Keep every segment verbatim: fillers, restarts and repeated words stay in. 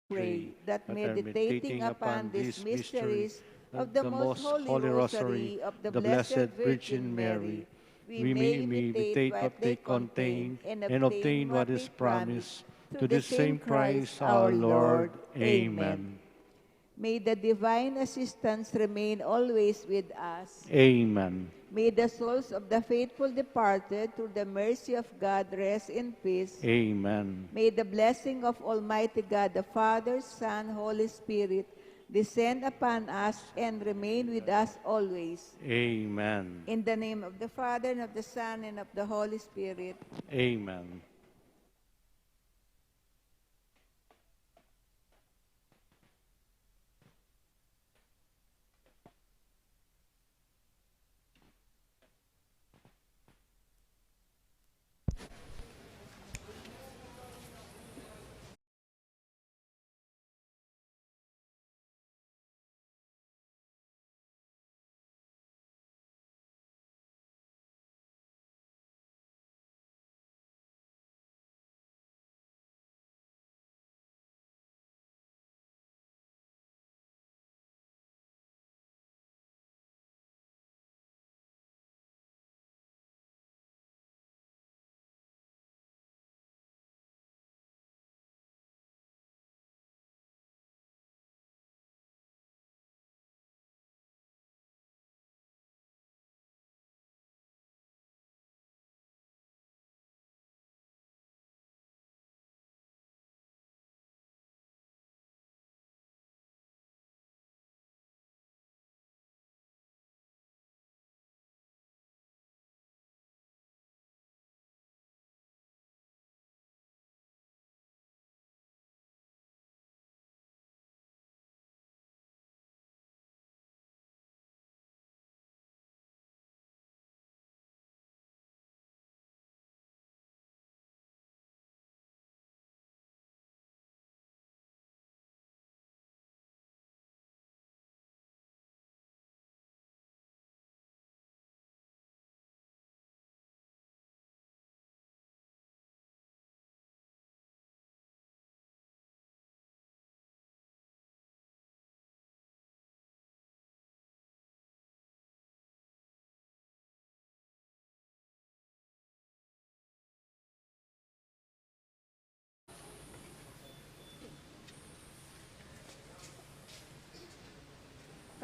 pray that, meditating upon these mysteries of the Most Holy Rosary of the Blessed Virgin Mary, we may imitate what they contain and obtain what is promised. Through the same Christ our Lord. Amen. May the divine assistance remain always with us. Amen. May the souls of the faithful departed, through the mercy of God, rest in peace. Amen. May the blessing of Almighty God, the Father, Son, Holy Spirit, descend upon us and remain with us always. Amen. In the name of the Father, and of the Son, and of the Holy Spirit. Amen.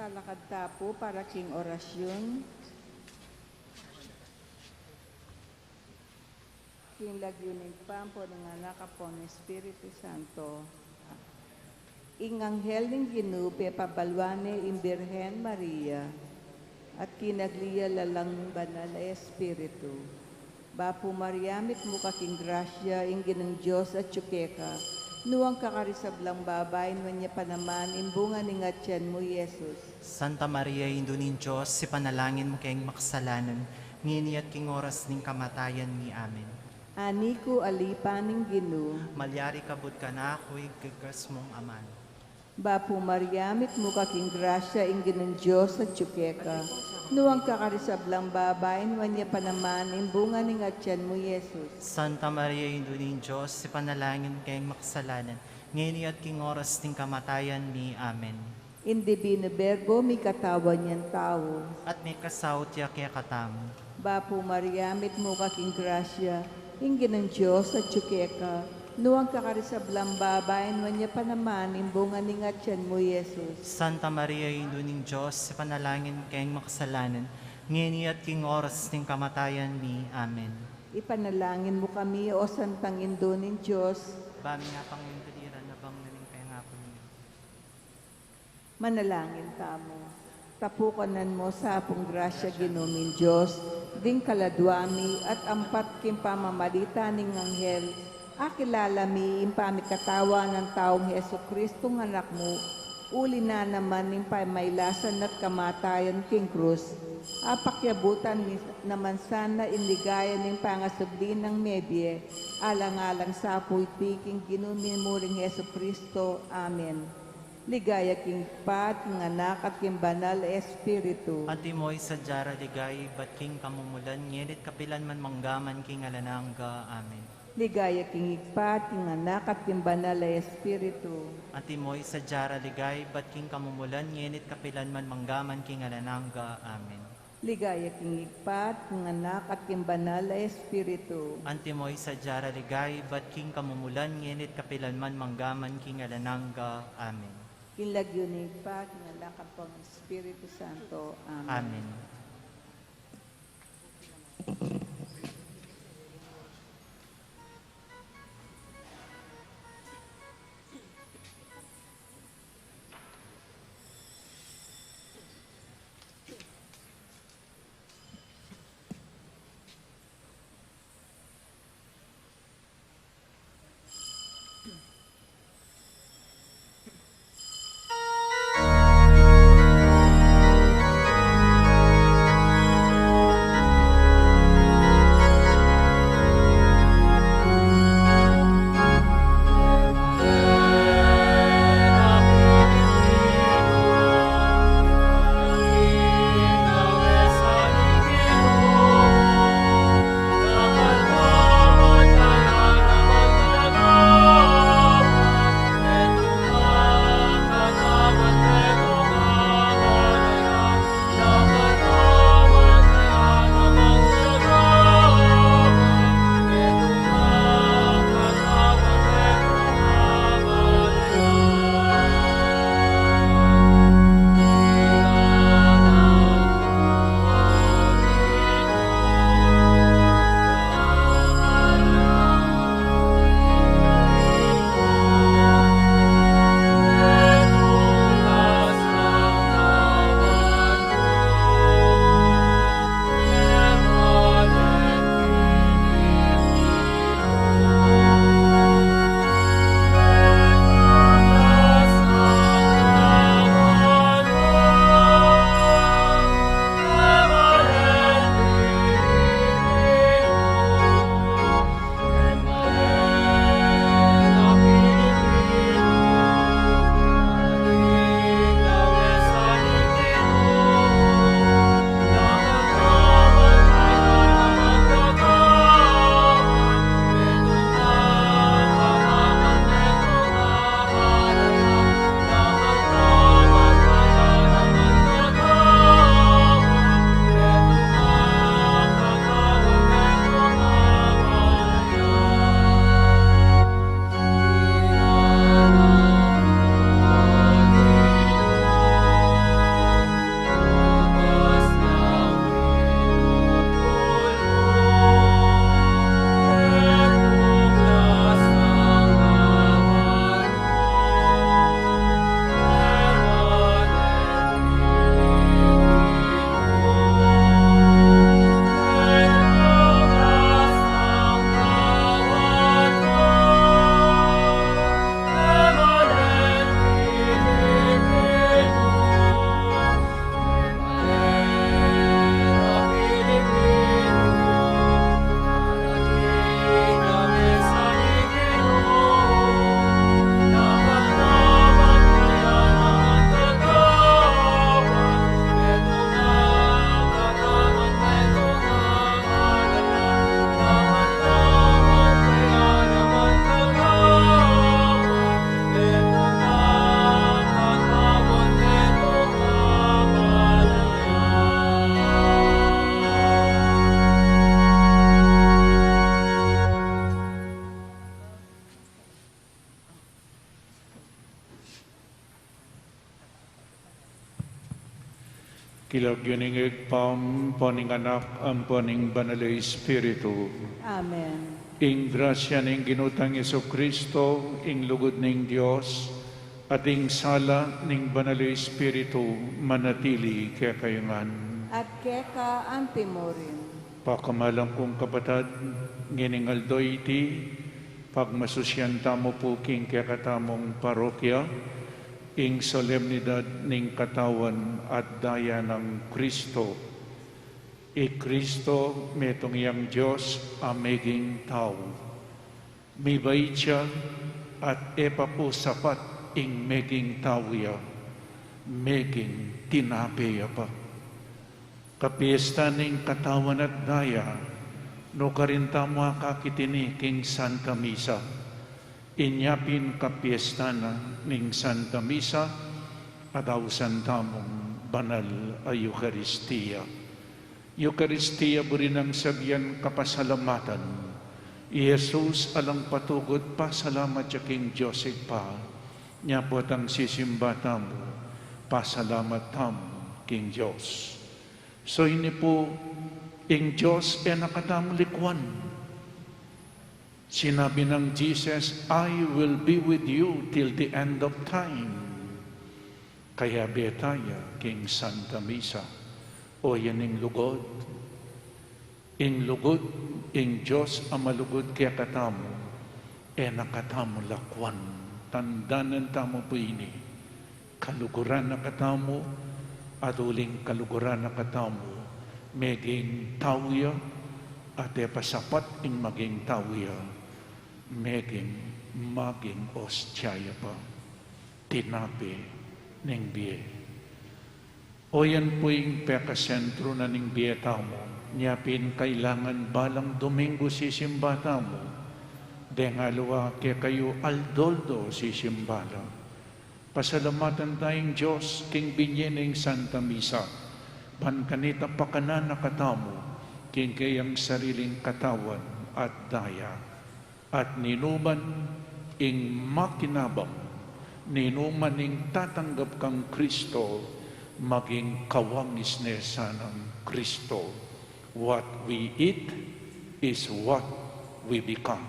Talakad ta pu para king orasyun. King lagyu ning Ibpa, ampo ning Anak, ampo ning Espiritu Santo. Ing anghel ning Ginu pepabaluan ne ing Birhen Maria, at kinagli ya la lang ning Banal a Espiritu. Bapu Maria, mitmu ka king grasya, ing Ginung Dios atyu keka. Nuan ka karing sablang babai, nuan ya pa naman ing bunga ning atian mu, i Jesus. Santa Maria, Indu ning Dios, ipanalangin mu keng makasalanan, ngeni at king oras ning kamatayan mi. Amen. Ani ku, alipan ning Ginu. Malyari kabud kanaku ing kekes mung amanu. Bapu Maria, mitmu ka king grasya, ing Ginung Dios atyu keka. Nuan ka karing sablang babai, nuan ya pa naman ing bunga ning atian mu, i Jesus. Santa Maria, Indu ning Dios, ipanalangin mu keng makasalanan, ngeni at king oras ning kamatayan mi. Amen. Ing Divino Verbo, mikatawan yang tau. At mikasaut ya kekatamu. Bapu Maria, mitmu ka king grasya, ing Ginung Dios atyu keka. Nuan ka karing sablang babai, nuan ya pa naman ing bunga ning atian mu, i Jesus. Santa Maria, Indu ning Dios, ipanalangin mu keng makasalanan, ngeni at king oras ning kamatayan mi. Amen. Ipanalangin mu kami, o Santang Indu ning Dios. Ba mi nga pangintiliran na bang naning pengaku mi. Manalangin tamu. Tapukanan mu sa pung grasya, Ginu ming Dios, ding kaladua mi at ampat king pamamalita ning anghel, akilala mi ing pamikatawan nang taung Jesucristo, ing Anak mu, uli na naman ning pamailasan at kamatayan king krus. Apakyabutan mi naman sana ing ligaya ning pangasubli nang mebie, alang-alang sa pu iti king Ginu ming muring Jesucristo. Amen. Ligaya king Ibpa, king Anak, at king Banal a Espiritu. Antimo ing sadya ra ligaya ibat king kamumulan, ngeni't kapilan man, mangga man king alang angga. Amen. Ligaya king Ibpa, at king Anak, at king Banal a Espiritu. Antimo ing sadya ra ligaya ibat king kamumulan, ngeni at kapilan man, mangga man king alang angga. Amen. Ligaya king Ibpa, at king Anak, at king Banal a Espiritu. Antimo ing sadya ra ligaya ibat king kamumulan, ngeni at kapilan man, mangga man king alang angga. Amen. King lagyu ning Ibpa, king Anak, at king Espiritu Santo. Amen. Amen. King lagyu ning Ibpa, ampo ning Anak, ampo ing Banal a Espiritu. Amen. Ing grasya ning Ginu tang Jesucristo, ing lugud ning Dios, at ing sala ning Banal a Espiritu manatili kekayu ngan. At keka anti murin. Pakamalan kung kapatad, ngening aldo iti, pagmasusyan tamu pu king kekatamung parokya ing solemnidad ning katawan at daya nang Kristo. I Kristo metung yang Dios a meging tau. Mibait ya at e pa pu sapat ing meging tau ya, meging tinape ya pa. Kapiesta ning katawan at daya, Nukarin tamu akakit ini king Santa Misa. Inya pin kapiestan na ning Santa Misa, at ausan tamung banal a Eukaristia. Eukaristia buri nang sabian kapasalamatan. I Jesus alang patugud pasalamat ya king Dios Ibpa. Nya pu tang sisimba tamu, pasalamat tamu king Dios. So ini pu, ing Dios e na katamu likuan. Sinabi nang Jesus, "I will be with you till the end of time." Kayabe taya king Santa Misa. O yan ing lugud. Ing lugud, ing Dios a malugud kekatamu, e na katamu lakuan. Tandanan tamu pu ini. Kaluguran na katamu, at uling kaluguran na katamu, meging tau ya, at e pa sapat ing maging tau ya, meging maging ostia ya pa, tinape ning bie. O yan pu ing pekasentru na ning bie tamu, nya pin kailangan balang Domingo sisimba tamu, deng aliwa kekayu aldo-aldo sisimba la. Pasalamatan taya ing Dios king binye na ing Santa Misa, ban kanita pakanan na katamu king keyang sariling katawan at daya. At ninuman ing makinabang, ninuman ing tatanggap kang Kristo, maging kawangis ne sanang Kristo. What we eat is what we become.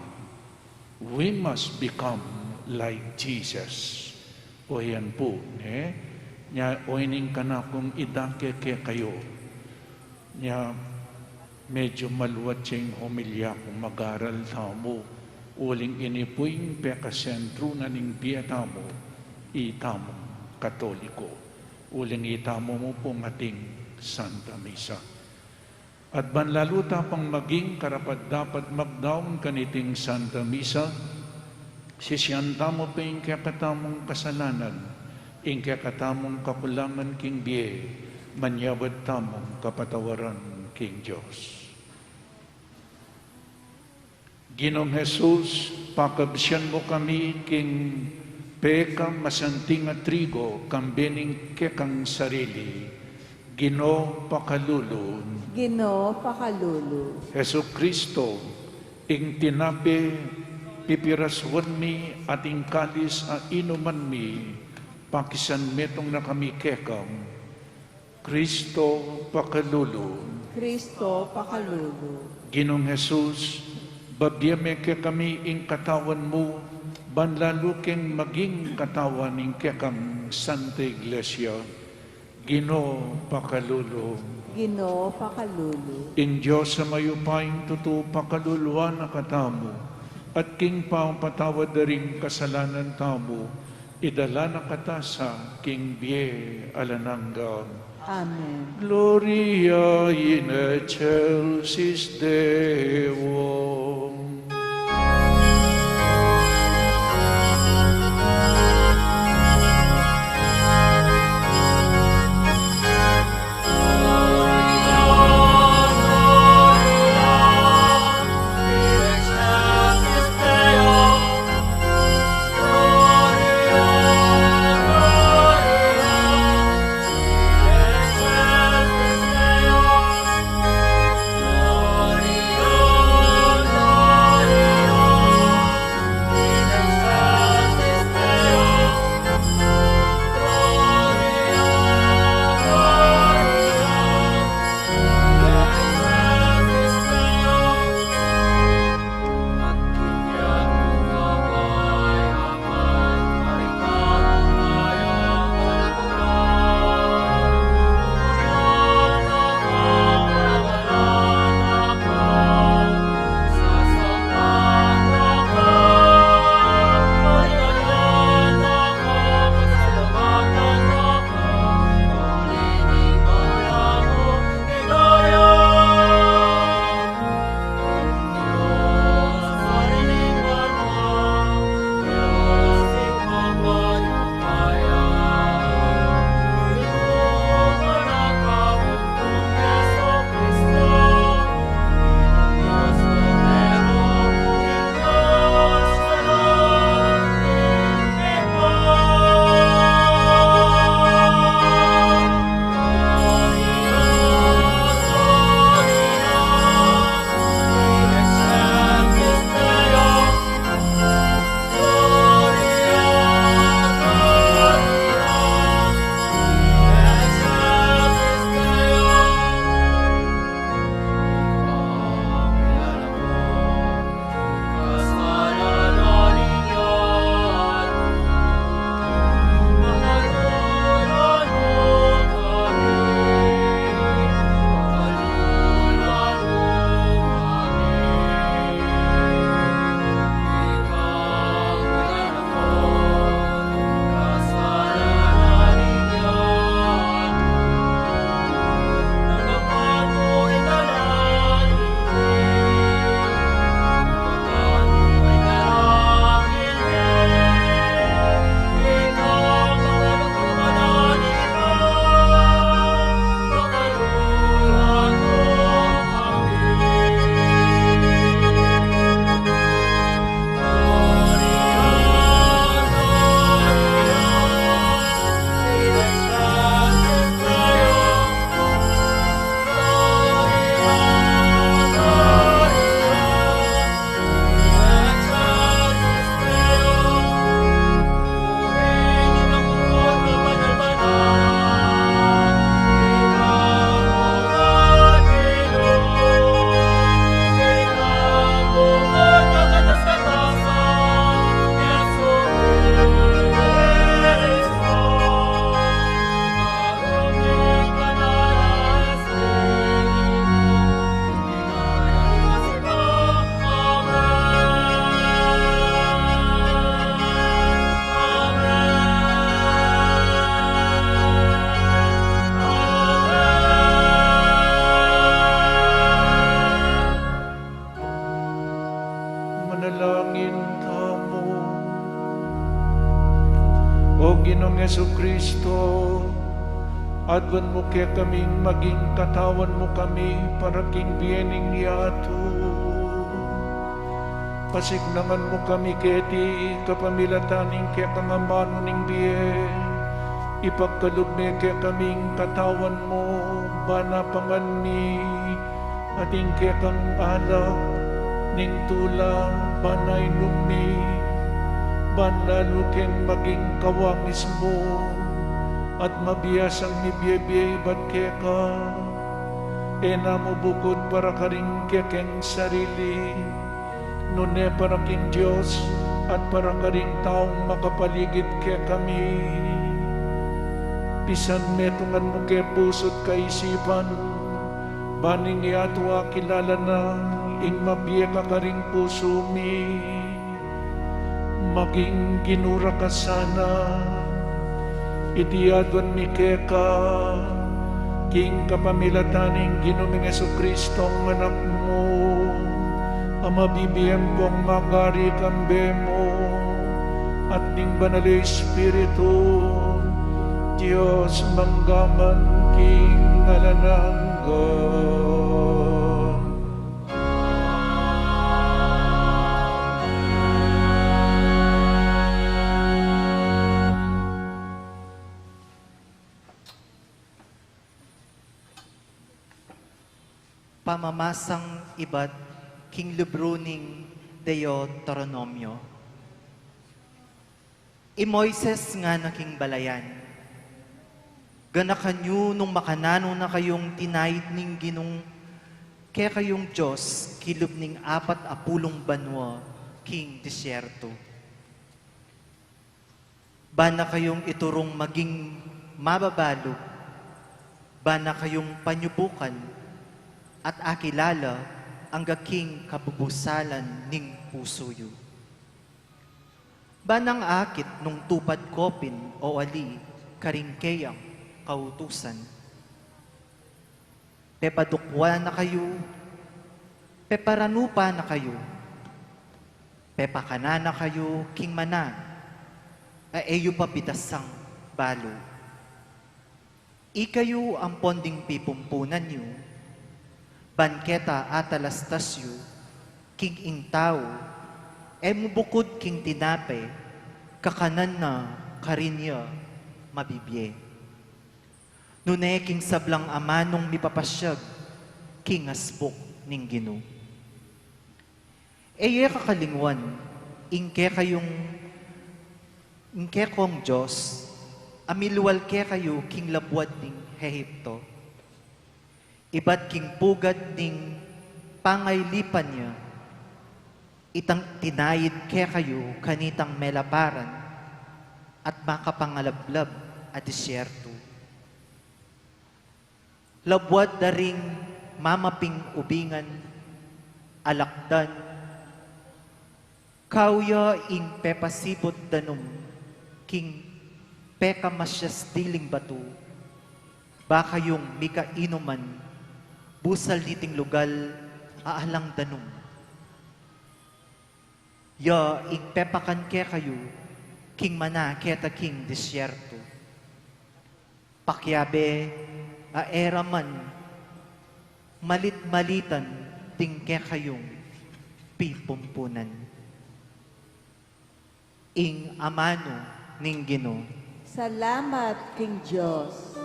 We must become like Jesus. O yan pu, ne? Nya, o ining kanakung idake kekayu. Nya, medyu maluat ya ing homilya ku, mag-aral tamu. Uling ini pu ing pekasentru na ning bie tamu, itamung Katoliko. Uling itamu mu pung ating Santa Misa. At ban lalu ta pang maging karapat-dapat magdaun kaniting Santa Misa, sisian tamu pa ing kekatamung kasalanan, ing kekatamung kakulangan king bie, manyawad tamung kapatawaran king Dios. Ginung Jesus, pakabsian mu kami king pekamasanting a trigo, kambe ning kekang sarili. Ginu, pakalulu. Ginu, pakalulu. Jesucristo, ing tinape pipirasuan mi at ing kalis a inuman mi, pakisanmetung na kami keka. Kristo, pakalulu. Kristo, pakalulu. Ginung Jesus, babie me kekami ing katawan mu, ban lalu keng maging katawan ning kekang Santa Iglesia. Ginu, pakalulu. Ginu, pakalulu. Ing Dios a mayupayang tutu pakaluluan na katamu, at king pamapatawad da ring kasalanan tamu, idala na kata sa king bie alang angga. Amen. Gloria in excelsis Deo. Manalangin tamu. O Ginung Jesucristo, aduan mu kekaming maging katawan mu kami para king bie ning yatu. Pasignangan mu kami keti kapamilatan ning kekang amanu ning bie. Ipagkalub me kekaming katawan mu, ban apangan mi ating kekang alak ning tula, ban ainum mi, ban lalu keng maging kawangis mu, at mabiasang mibiebie ibat keka. E na mu bukud para karing kekeng sarili, nune para king Dios at para karing taung makapaligid kekami. Pisan metungan mu ke pusu't kaisipan, ban ing yatu akilala na ing mabie ka karing pusu mi. Maging Ginu ra ka sana. Iti aduan mi keka, king kapamilatan ning Ginu ming Jesucristong Anak mu, a mabibie ampong magari kambe mu, at ning Banal a Espiritu, Dios mangga man king alang angga. Pamamasang ibat king libru ning Deuteronomio. I Moises ngana king balayan, ganakan yu nung makananu na kayung tinaid ning Ginung kekayung Dios kilub ning apat a pulung banua king disyertu. Ban na kayung iturung maging mababalug, ban na kayung panyubukan, at akilala angga king kabubusalan ning pusu yu. Ban nang akit nung tupad kopin o ali karing keyang kautusan. Pepadukwa na kayu, peparanupa na kayu, pepakanan na kayu king mana a e yu pa bitasang balu. Ikayu ampon ding pipumpunan yu, ban keta atalastas yu, king ing tau e mu bukud king tinape, kakanan na karin ya mabibie. Nune king sablang amanung mipapasyag king asbuk ning Ginu. E ye kakalingwan ing kekayung, ing kekong Dios, a milual kekayu king labuad ning Ehipto. Ibat king pugad ning pangailipan ya, itang tinaid kekayu kanitang melaparan at makapangalablab a disyertu. Labuad da ring mamaping ubingan, alakdan, kauya ing pepasibut danum king pekamasyas diling batu, ba kayung mikainuman busal niting lugal a alang danum. Ya ing pepakan kekayu king mana keta king disyertu. Pakiabe a e ra man malit-malitan ding kekayung pipumpunan. Ing amanu ning Ginu. Salamat king Dios.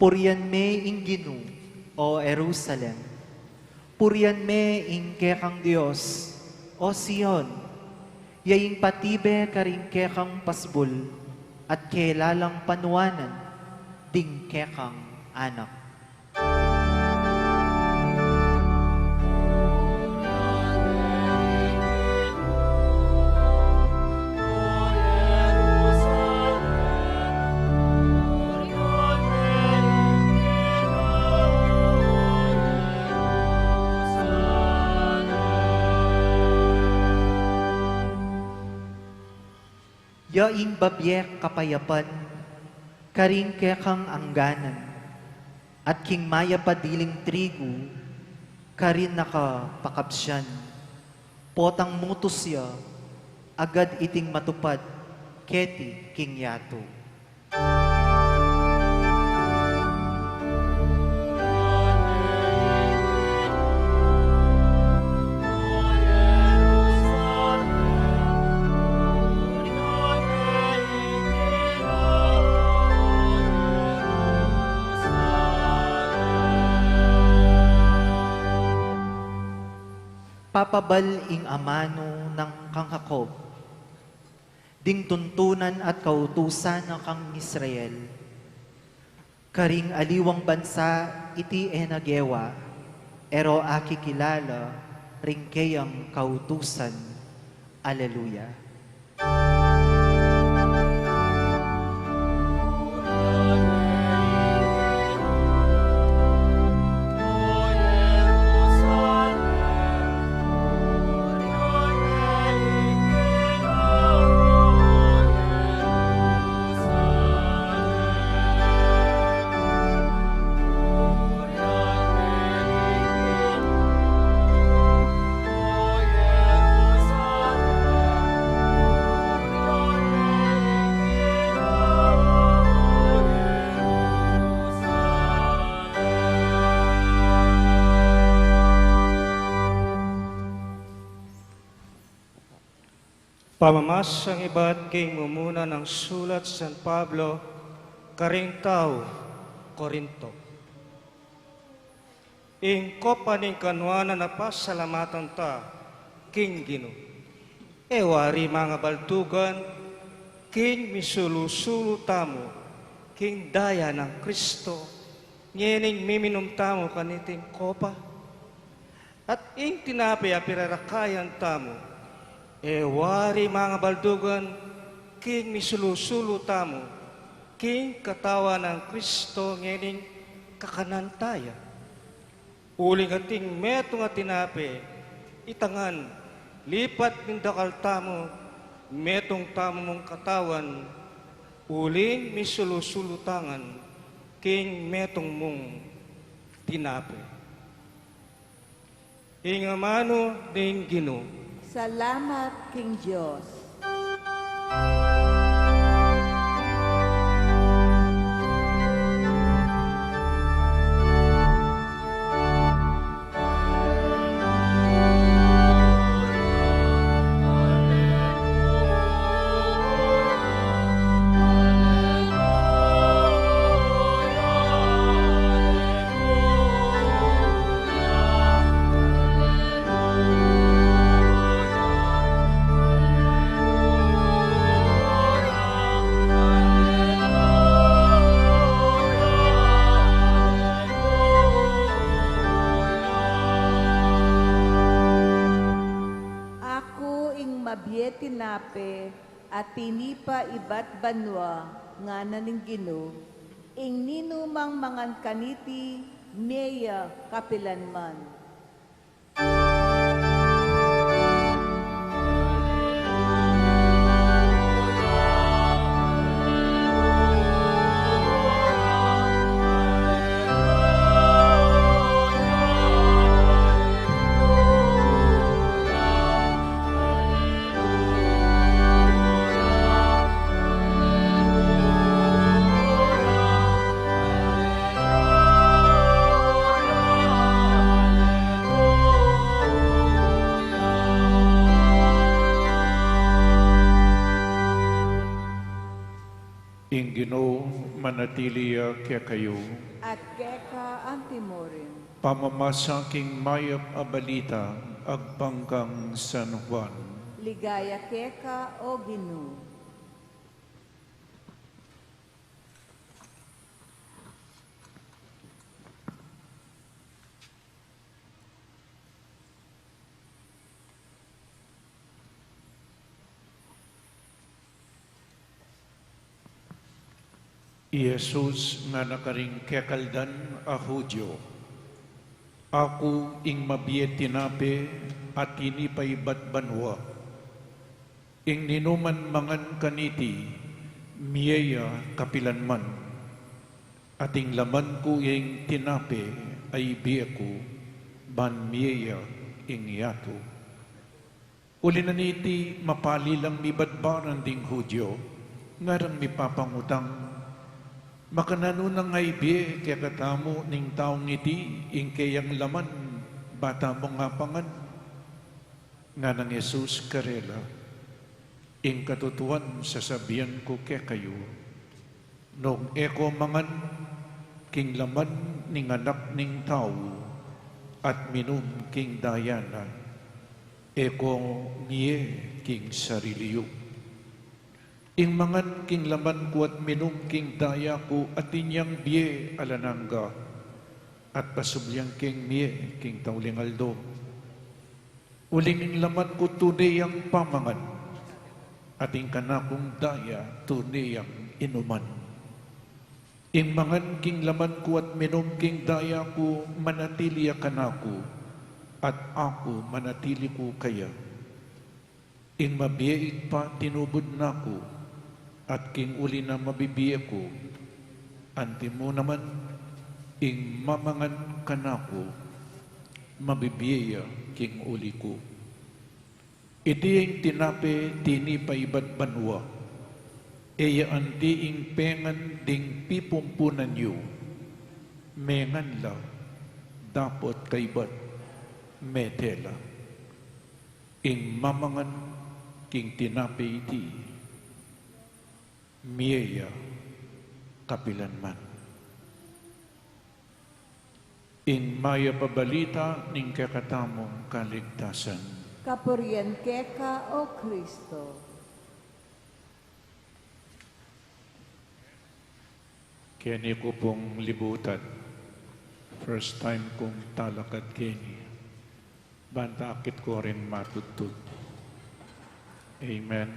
Purian me ing Ginu, O Jerusalem. Purian me ing kekang Dios, O Sion. Ya ing patibe karing kekang pasbul, at kelalang panuanan ding kekang anak. Ya ing babie kapayapan karing kekang angganan, at king mayap a diling trigu karin nakapakabsian. Potang mutus ya, agad iting matupad keti king yatu. Papabal ing amanu nang kang Jacob, ding tuntunan at kautusan na kang Israel. Karing aliwang bansa iti e na gewa, e ro akikilala ring keyang kautusan. Aleluya. Pamamasang ibat king mumuna nang sulat San Pablo karing tau Corinto. Ing kopa ning kanuanan a pasalamatan ta king Ginu, e wari mangabaldugan, king misulu-sulu tamu king daya nang Kristo, ngening miminum tamu kaniting kopa? At ing tinape a pirarakayan tamu, e wari mangabaldugan, king misulu-sulu tamu king katawan nang Kristo, ngening kakanan ta ya? Uling ating metung a tinape, ita ngan lipat ning dakal tamu, metung tamu mung katawan, uling misulu-sulu ta ngan king metung mung tinape. Ing amanu ning Ginu. Salamat king Dios. Aku ing mabie tinape a tinipa ibat banua, ngana ning Ginu, ing ninumang mangan kaniti, mie ya kapilanman. Ing Ginu manatili ya kekayu. At keka antimurin. Pamamasa king mayap a balita agpang kang San Juan. Ligaya keka, O Ginu. I Jesus ngana karing kekaldan a Judio, "Aku ing mabie tinape a tinipa ibat banua. Ing ninuman mangan kaniti, mie ya kapilanman. At ing laman ku ing tinape a ibie ku, ban mie ya ing yatu." Uli na niti, mapali lang mibadbaran ding Judio, ngarang mipapangutang, "Makananu nang aibie kekatamu ning taung iti ing keyang laman, ba tamung apangan?" Nganang Jesus karela, "Ing katutuan sasabian ku kekayu, nung e ko mangan king laman ning Anak ning Tau at minum king daya na, e ko mie king sarili yu. Ing mangan king laman ku at minum king daya ku atin yang bie alang angga, at pasublian keng mie king tauling aldo. Uling ing laman ku tune yang pamangan, at ing kanakung daya tune yang inuman. Ing mangan king laman ku at minum king daya ku manatili ya kanaku, at aku manatili ku keya. Ing mabie Ibpa tinubud na ku, at king uli na mabibie ku. Antimo naman, ing mamangan kanaku, mabibie ya king uli ku. Iti ing tinape tinipa ibat banua. E ya anti ing pengan ding pipumpunan yu. Mengan la, dapot kaybat mete la. Ing mamangan king tinape iti, mie ya kapilanman." Ing mayap a balita ning kekatamung kaligtasan. Kapurian keka, O Kristo. Keni ku pung libutan. First time kung talakad keni. Banta akit ku rin matudtud. Amen.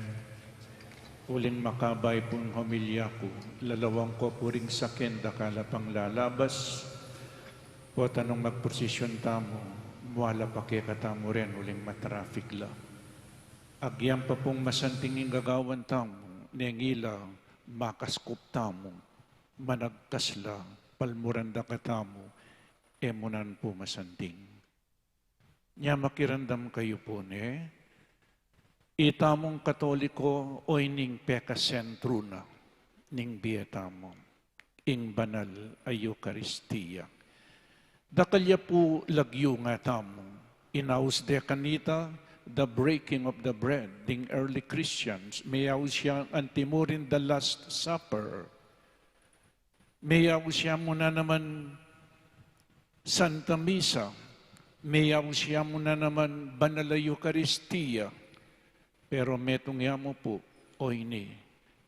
Uling makabay pung homilya ku, lalawang ku pu ring saken dakal a panglalabas, pota nung magprosesyon tamu, muala pa kekatamu rin uling matraffic la. Agyang pa pung masanting ing gagawan tamu, neng ila makaskup tamu, managkas la, palmuran da katamu, e mu nan pu masanting. Nya makiramdam kayu pu ne, itamung Katoliko, oyni ing pekasentru na ning bie tamu, ing banal a Eukaristia. Dakal ya pu lagyu ngatamu, inaus de kanita, the breaking of the bread, ding early Christians, meyaus yang antimurin the Last Supper. Meyaus ya mu na naman Santa Misa, meyaus ya mu na naman Banal a Eukaristia, pero metung ya mu pu, oyni,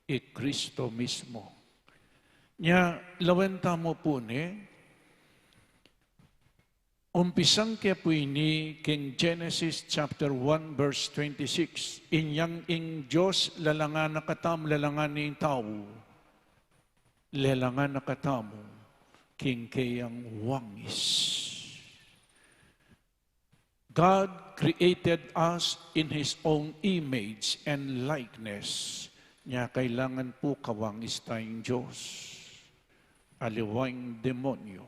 i Kristo mismo. Nya, lawen tamu pu ne, umpisan ke pu ini king Genesis chapter one verse twenty-six, inyang ing Dios lalangan na katamu, lalangan ning tau, lalangan na katamu king keyang wangis. God created us in His own image and likeness. Nya kailangan pu kawangis taya ing Dios. Aliwa ing demonyo.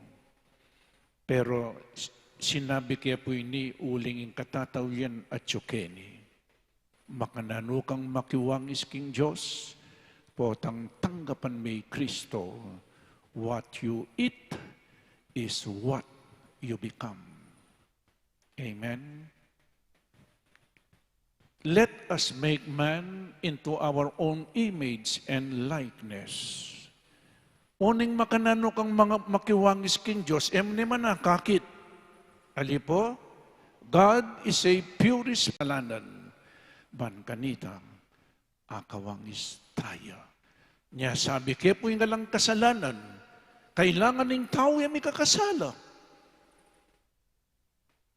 Pero s-, sinabi ke pu ini uling ing katataulian atyu keni. Makananu kang makiwangis king Dios, potang tanggapan me i Kristo, what you eat is what you become. Amen. "Let us make man into our own image and likeness." Uling makananu kang manga makiwangis king Dios, e mu ne manakakit. Ali pu, God is a purist kasalanan. Ban kanita, akawangis taya. Nya sabi ke pu ing alang kasalanan, kailangan ing tau e mikakasala.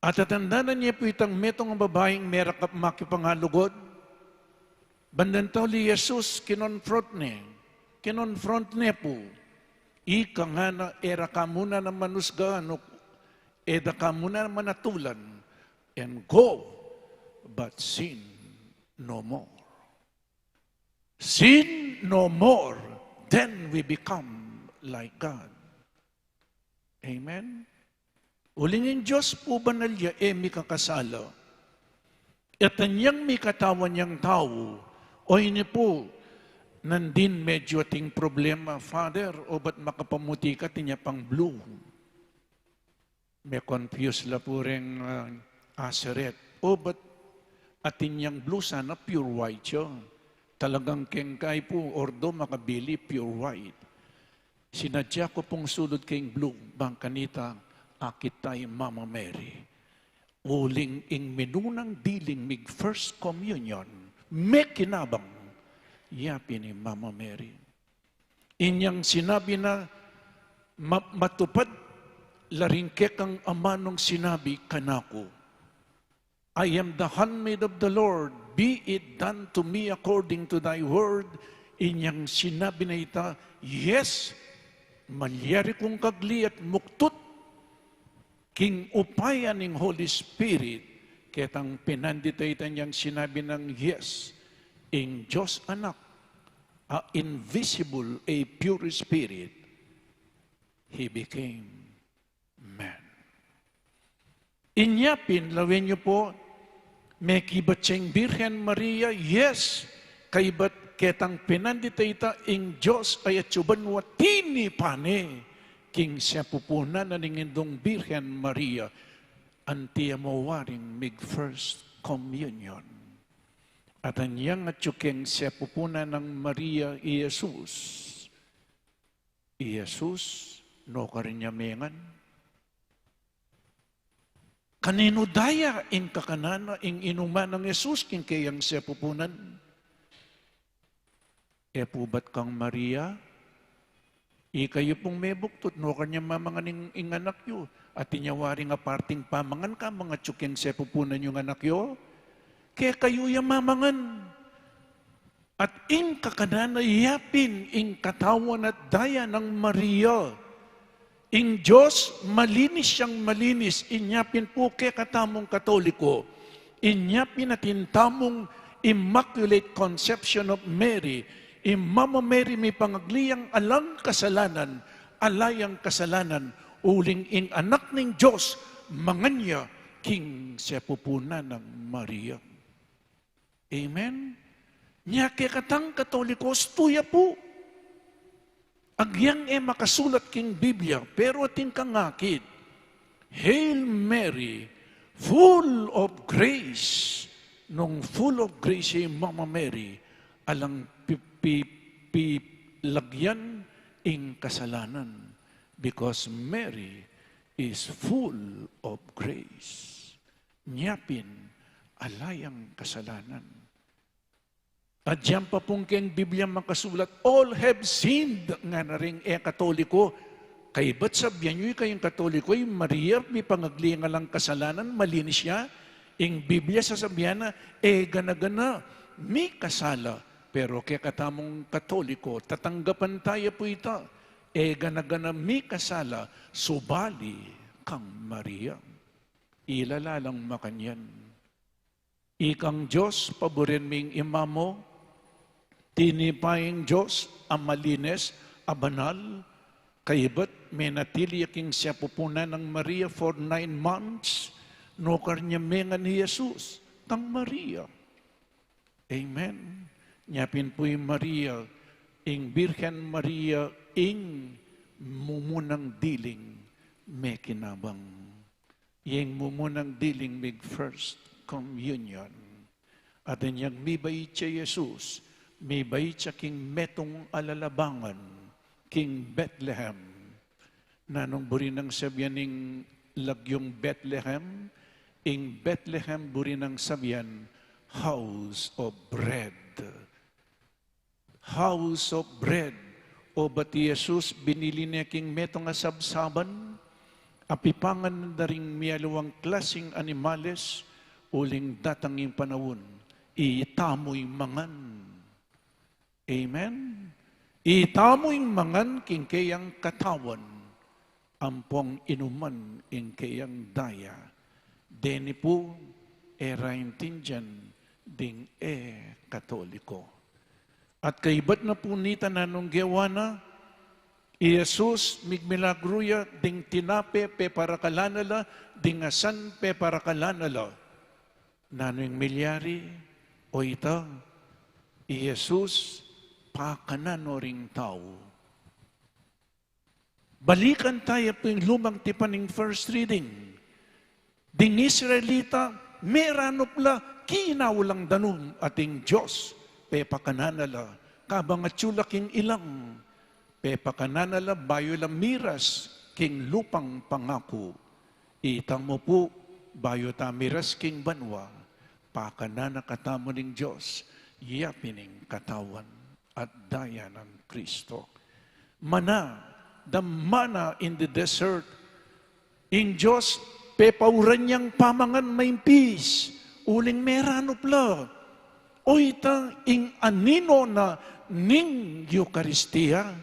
At atandanan ye pu itang metung a babaing merakap makipangalugud. Bandang tauli Jesus, kinonfront ne. Kinonfront ne pu. Ika ngana, e ra ka mu na manusga, nung e da ka mu na manatulan, and go, but sin no more. Sin no more, then we become like God. Amen? Uling ing Dios pu banal ya, e mikakasala. At anyang mikatawan yang tau, o ini pu, nandin medyo ating problema, Father, obat makapamuti ka, atin ya pang blue. Me-confuse la pu reng, ah, aseret. Obat atin yang blue, sana pure white ya. Talagang keng kai pu, ordo makabili pure white. Sinadya ku pung sulud keng blue, bang kanita, akit taya i Mama Mary. Uling ing minunang diling mig First Communion, mekinabang, yapin i Mama Mary. Inyang sinabi na, "Ma-, matupad la ring kekang amanung sinabi kanaku." "I am the handmaid of the Lord, be it done to me according to thy word." Inyang sinabi na ita, "Yes, malyari kung kagli at muktut king upaya ning Holy Spirit." Ketang pinandit a ita inyang sinabi nang yes, ing Dios Anak, a invisible, a pure Spirit, he became man. Inya pin, lawen yu pu, mekibat ya ing Birhen Maria, yes, kaybat ketang pinandit a ita ing Dios a atsu banua tinipan ne king sepupunan na ning Indung Birhen Maria, anti ya mu waring mig First Communion. At anyang atsu keng sepupunan nang Maria i Jesus. I Jesus, nukarin ya me ngan. Kaninu daya ing kakanan a ing inuman nang Jesus king keyang sepupunan? E pu ba kang Maria? Ikayu pung mebuktut, nukarin ya mamangan ing, ing anak yu, atin ya waring aparting pamangan kamangan atsu keng sepupunan yung anak yu? Kekayu ya mamangan. At ing kakanan a yapin ing katawan at daya nang Maria. Ing Dios, malinis yang malinis, inya pin pu kekatamung Katoliko. Inya pin atin tamung Immaculate Conception of Mary. I Mama Mary mipangagli yang alang kasalanan, ala yang kasalanan, uling ing Anak ning Dios, mangan ya king sepupunan nang Maria. Amen? Nya kekatang Katoliko, sutu ya pu. Agyang e makasulat king Biblia, pero atin kang akit, "Hail Mary, full of grace." Nung full of grace i Mama Mary, alang pi-, pi-, pilagyan ing kasalanan, because Mary is full of grace. Nya pin, ala yang kasalanan. At diyan pa pung keng Biblia makasulat, "All have sinned," ngana ring e Katoliko. Kaybat sabian yu, ikayung Katoliko, i Maria, mipangagli yang alang kasalanan, malinis ya. Ing Biblia sasabian na, e gana-gana mikasala. Pero kekatamung Katoliko, tatanggapan taya pu ita. E gana-gana mikasala, subali kang Maria. Ila la lang makanyan. Ikang Dios, paburen me ing ima mu. Tinipa ing Dios a malinis, a banal, kaybat menatili ya king sepupunan nang Maria for nine months, nukarin ya me ngan i Jesus kang Maria. Amen. Nya pin pu i Maria, ing Birhen Maria, ing mumunang diling mekinabang. Ing mumunang diling mig First Communion. Atin yang mibait ya i Jesus, mibait ya king metung a lalabangan, king Bethlehem. Nanung buri nang sabian ing lagyung Bethlehem? Ing Bethlehem buri nang sabian, house of bread. House of bread. O bat i Jesus binili ne king metung a sabsaban, apipangan da ring mialiwang klasing animales, uling datang ing panaun, itamu ing mangan. Amen? Itamu ing mangan king keyang katawan, ampong inuman ing keyang daya. Deni pu e ra aintindian ding e Katoliko. At kaibat na pu nita, nanung gewa na, i Jesus migmilagru ya, ding tinape peparakalan na la, ding asan peparakalan na la. Nanu ing milyari? O ita, i Jesus pakanan no ring tau. Balikan taya pu ing Lumang Tipan ning first reading. Ding Israelita, meranup la, kinaulang danum ating Dios, pepakanan na la, kabang atyu la king ilang, pepakanan na la bayu la miras king lupang pangaku. Itamu pu, bayu ta miras king banua, pakanan na katamu ning Dios, yapin ing katawan at daya nang Kristo. Mana, the manna in the desert. Ing Dios, pepauran yang pamangan maimpis, uling meranup la. O ita ing anino na ning Eukaristia,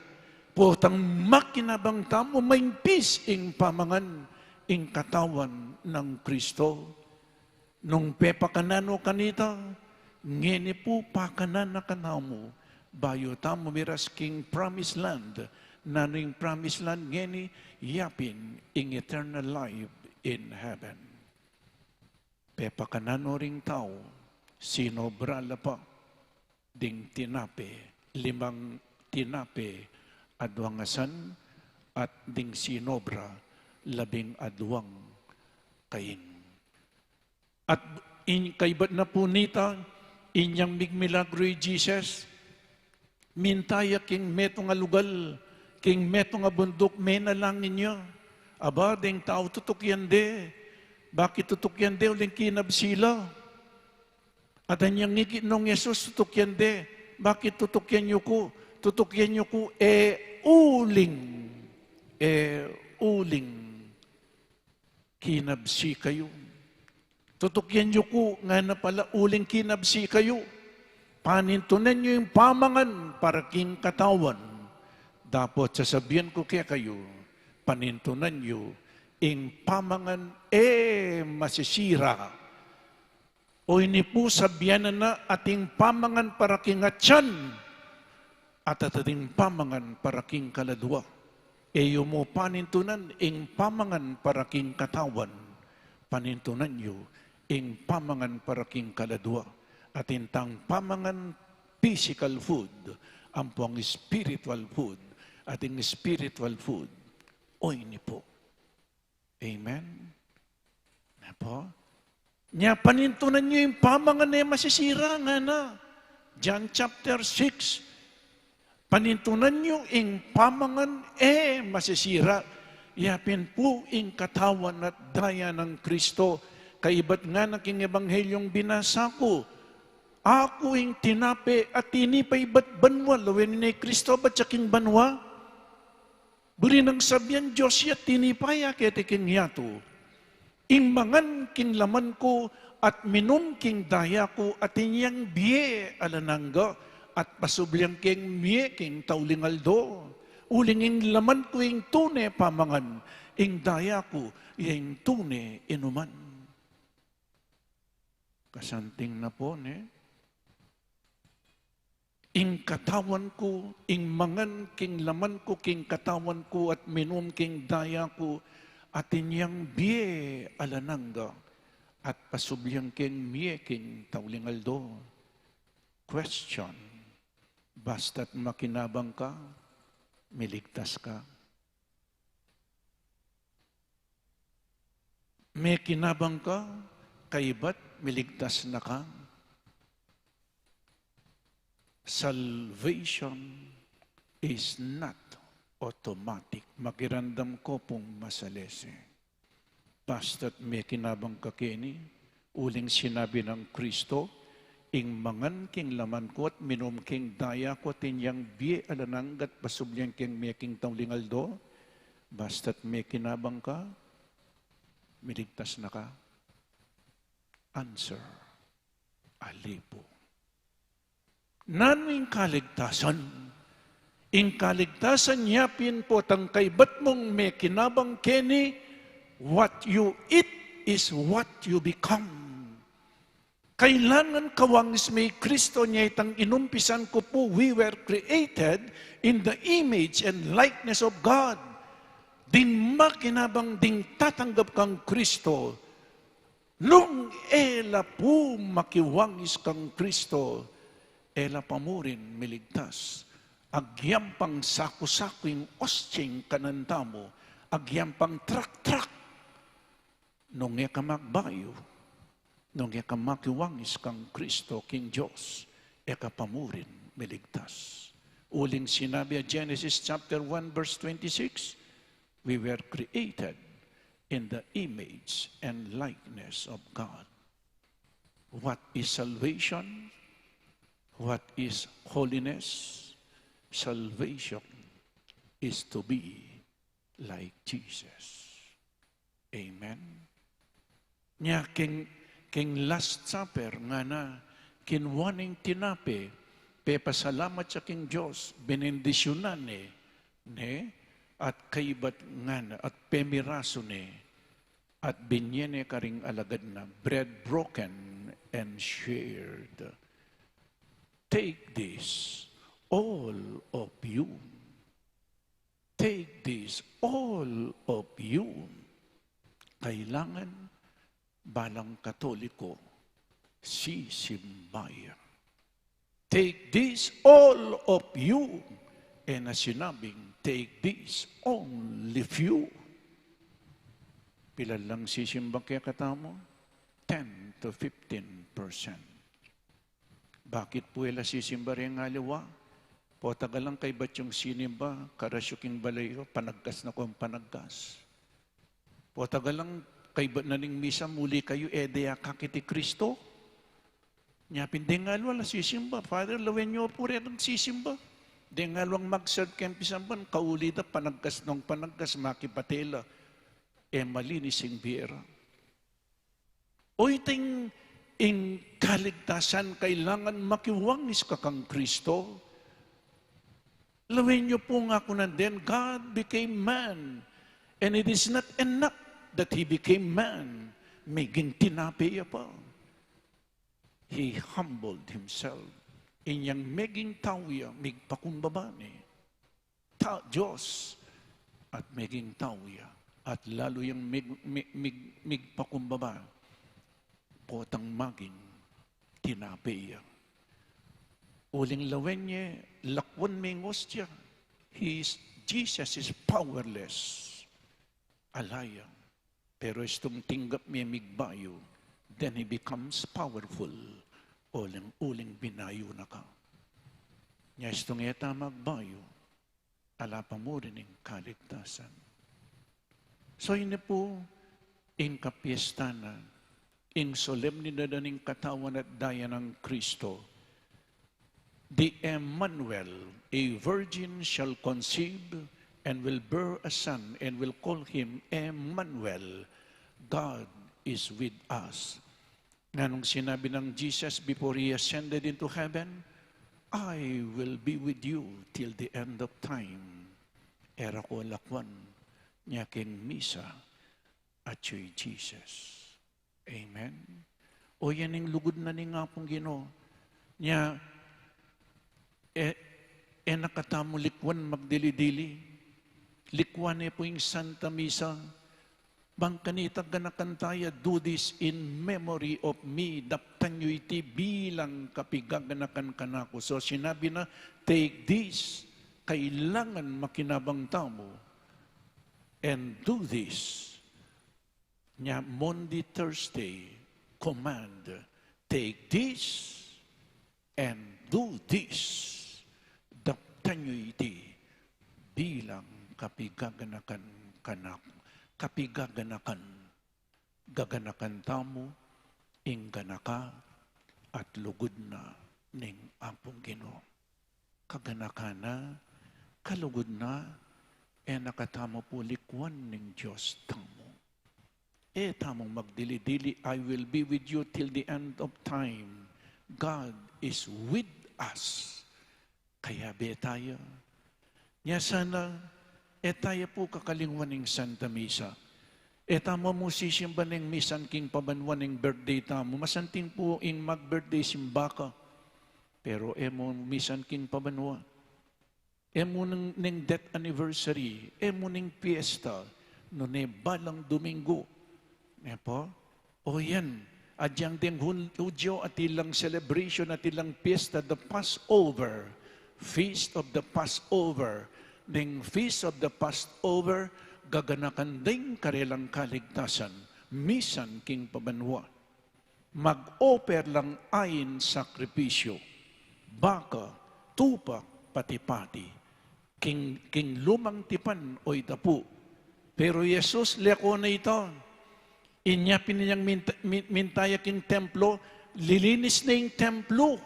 potang makinabang tamu maimpis ing pamangan, ing katawan nang Kristo. Nung pepakanan no kanita, ngeni pu pakanan na kanamu, bayu tamu miras king promised land. Nanu ing promised land ngeni? Yapin ing eternal life in heaven. Pepakanan no ring tau, sinobra la pa ding tinape, limang tinape, aduang asan, at ding sinobra, labing aduang kaing. At in, kaibat na pu nita, inyang migmilagru i Jesus, minta ya king metung a lugal, king metung a bunduk, menalangin ya. Aba, ding tau tutukian de. Bakit tutukian de? Uling kinabsi la. At anyang ngikit nong Jesus, tutukian de. Bakit tutukian yu ku? Tutukian yu ku, e uling, e uling kinabsi kayu. Tutukian yu ku, ngana pala, uling kinabsi kayu. Panintunan yu ing pamangan para king katawan. Dapot sasabian ku kekayu, panintunan yu ing pamangan e masisira. O ini pu, sabian na na, atin pamangan para king atian, at atin pamangan para king kaladua. E yu mu panintunan ing pamangan para king katawan, panintunan yu ing pamangan para king kaladua. Atin tang pamangan physical food, ampong spiritual food, atin spiritual food. O ini pu. Amen? Na pu? Nya panintunan yu ing pamangan e masisira, ngana. John chapter six. Panintunan yu ing pamangan e masisira. Yapin pu ing katawan at daya nang Kristo. Kaibat ngana king Ebanghelyung binasa ku, aku ing tinape a tinipay ibat banua, lawen ne i Kristo ibat ya king banua. Buri nang sabian, Dios ya tinipay a keti king yatu. Ing mangan king laman ku at minum king daya ku atin yang bie alang angga, at pasubli yang keng mie king tauling aldo. Uling ing laman ku ing tune pamangan, ing daya ku ya ing tune inuman. Kasanting na pu, ne? Ing katawan ku, ing mangan king laman ku, king katawan ku at minum king daya ku, atin yang bie alang angga, at pasubli yang keng mie king tauling aldo. Question: basta't makinabang ka, miligtas ka? Mekinabang ka, kaibat miligtas na ka? Salvation is not automatic. Makiramdam ko pung masalese. Basta't mekinabang ka keni, uling sinabi nang Kristo, ing mangan king laman ku at minum king daya ku at inyang bie alang angga at pasubli keng meking tauling aldo, basta't mekinabang ka, miligtas na ka. Answer, ali pu. Nanu ing kaligtasan? Ing kaligtasan ya pin potang kaybat mung mekinabang keni, what you eat is what you become. Kailangan kawangis me i Kristo. Nya itang inumpisan ku pu, we were created in the image and likeness of God. Ding makinabang, ding tatanggap kang Kristo, nung e la pu makiwangis kang Kristo, e la pa murin miligtas. Agyang pang saku-saku ing osting kanan tamu, agyang pang trak-trak, nung e ka magbayu, nung e ka makiwangis kang Kristo, king Dios, e ka pa murin miligtas. Uling sinabi a Genesis chapter one verse twenty-six, we were created in the image and likeness of God. What is salvation? What is holiness? Salvation is to be like Jesus. Amen. Nya king, king Last Supper, ngana, kinua ne ing tinape, pepasalamat ya king Dios, benendisyunan ne, ne, at kaybat ngana, at pemirasu ne, at binye ne karing alagad na, bread broken and shared. Take this, all of you. Take this, all of you. Kailangan balang Katoliko sisimba ya. Take this, all of you. E na sinabing, take this, only few. Pila lang sisimba kekatamu? Ten to fifteen percent. Bakit pu e la sisimba reng aliwa? Potang alang kaybat yung sinimba, karasyu king balay yu, panagkas na kung panagkas. Potang alang kaybat na ning misa, muli kayu, e de ya kakit i Kristo. Nya pin deng aliwa la sisimba, Father, lawen yu pu reng sisimba. Deng aliwang mag-serve keng pisamban, kauli da, panagkas nung panagkas, makipate la. E malinis ing bie ra. O iting ing kaligtasan, kailangan makiwangis ka kang Kristo. Lawen yu pu, ngana ku na, then God became man. And it is not enough that He became man. Meging tinape ya pa. He humbled Himself. Inyang meging tau ya, migpakumbaba ne. Ta-, Dios, at meging tau ya, at lalu yang mig-, mig-, mig-, migpakumbaba, potang maging tinape ya. Uling lawen ye, lakwan me ing ostia. He is, Jesus is powerless. Ala ya. Pero istung tinggap me migbayu, then He becomes powerful. Uling, uling binayu na ka. Nya istung e ta magbayu, ala pa murin ing kaligtasan. So, ini pu ing kapiesta na, ing solemnidad ning katawan at daya nang Kristo. The Emmanuel, a virgin shall conceive and will bear a son and will call him Emmanuel, God is with us. Nanung sinabi nang Jesus before He ascended into heaven, "I will be with you till the end of time." E ra ko lakwan, nya keng misa, atiu i Jesus. Amen. O yan ing lugud na ning Apung Ginu. Nya, e, e na katamu likwan magdili-dili. Likwan ne pu ing Santa Misa. Bang kanita ganakan taya, "Do this in memory of me." Daptan yu iti bilang kapigaganakan kanaku. So, sinabi na, "Take this." Kailangan makinabang tamu. "And do this." Nya Monday, Thursday, command, "Take this." And do this, daptan yu iti bilang kapigaganakan kanak, kapigaganakan, gaganakan tamu ing ganaka at lugud na ning Apung Ginu. Kaganakan na, kalugud na, e na katamu pu likwan ning Dios tamu. E tamung magdili-dili, "I will be with you till the end of time." God is with us. Kayabe taya. Nya sana, e taya pu kakalingwan ing Santa Misa. E tamu mu sisimban ing misan king pabanua ning birthday tamu. Masanting pu ing mag-birthday king baka. Pero e mu misan king pabanua. E mu neng, neng death anniversary, e mu neng fiesta, nune balang Domingo. Ne pu? O yan, agyang deng Hun-, Hudyo, atin lang celebration, atin lang fiesta, the Passover, Feast of the Passover. Neng Feast of the Passover, gaganakan deng karelang kaligtasan, misan king pabanua. Mag-offer lang ain sakripisyu, baka, tupa, pati-pati. King, king lumang tipan o ita pu. Pero Jesus, leko na ita. Inya pin inyang minta-, min-, minta ya king templo, lilinis ne ing templo.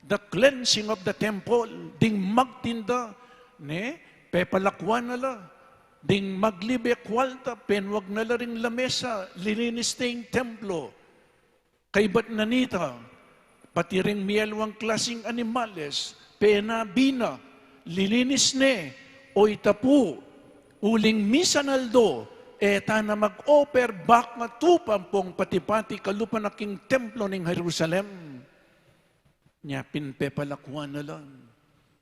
The cleansing of the temple, ding magtinda, ne, pepalakwan na la, ding maglibe kwalta, penwag na la ring lamesa, lilinis ne ing templo. Kaybat na nita, pati ring mialiwang klasing animales, penabi na, lilinis ne, o ita pu, uling misan aldo, e ta na mag-offer baka, tupa ampong pati-pati kalupa na king templo ning Jerusalem. Nya pin pepalakwan na la,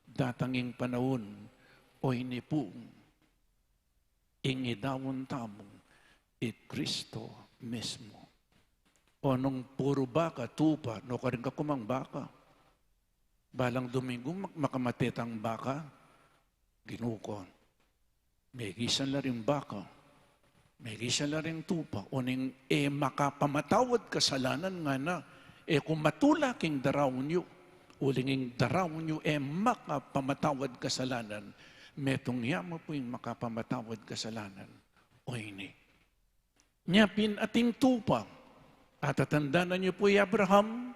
datang ing panaun, o ini pu, ing idaun tamu, i Kristo mismu. O nung puru baka, tupa, nukarin ka ku mang baka? Balang Domingo, mak-, makamate tang baka? Ginu ku, megisan la ring baka, megisan la ring tupa, uling e makapamatawad kasalanan ngana, e ku matula king daraun yu, uling ing daraun yu e makapamatawad kasalanan, metung ya mu pu ing makapamatawad kasalanan, o ini. Nya pin ating tupa, atatandanan yu pu i Abraham,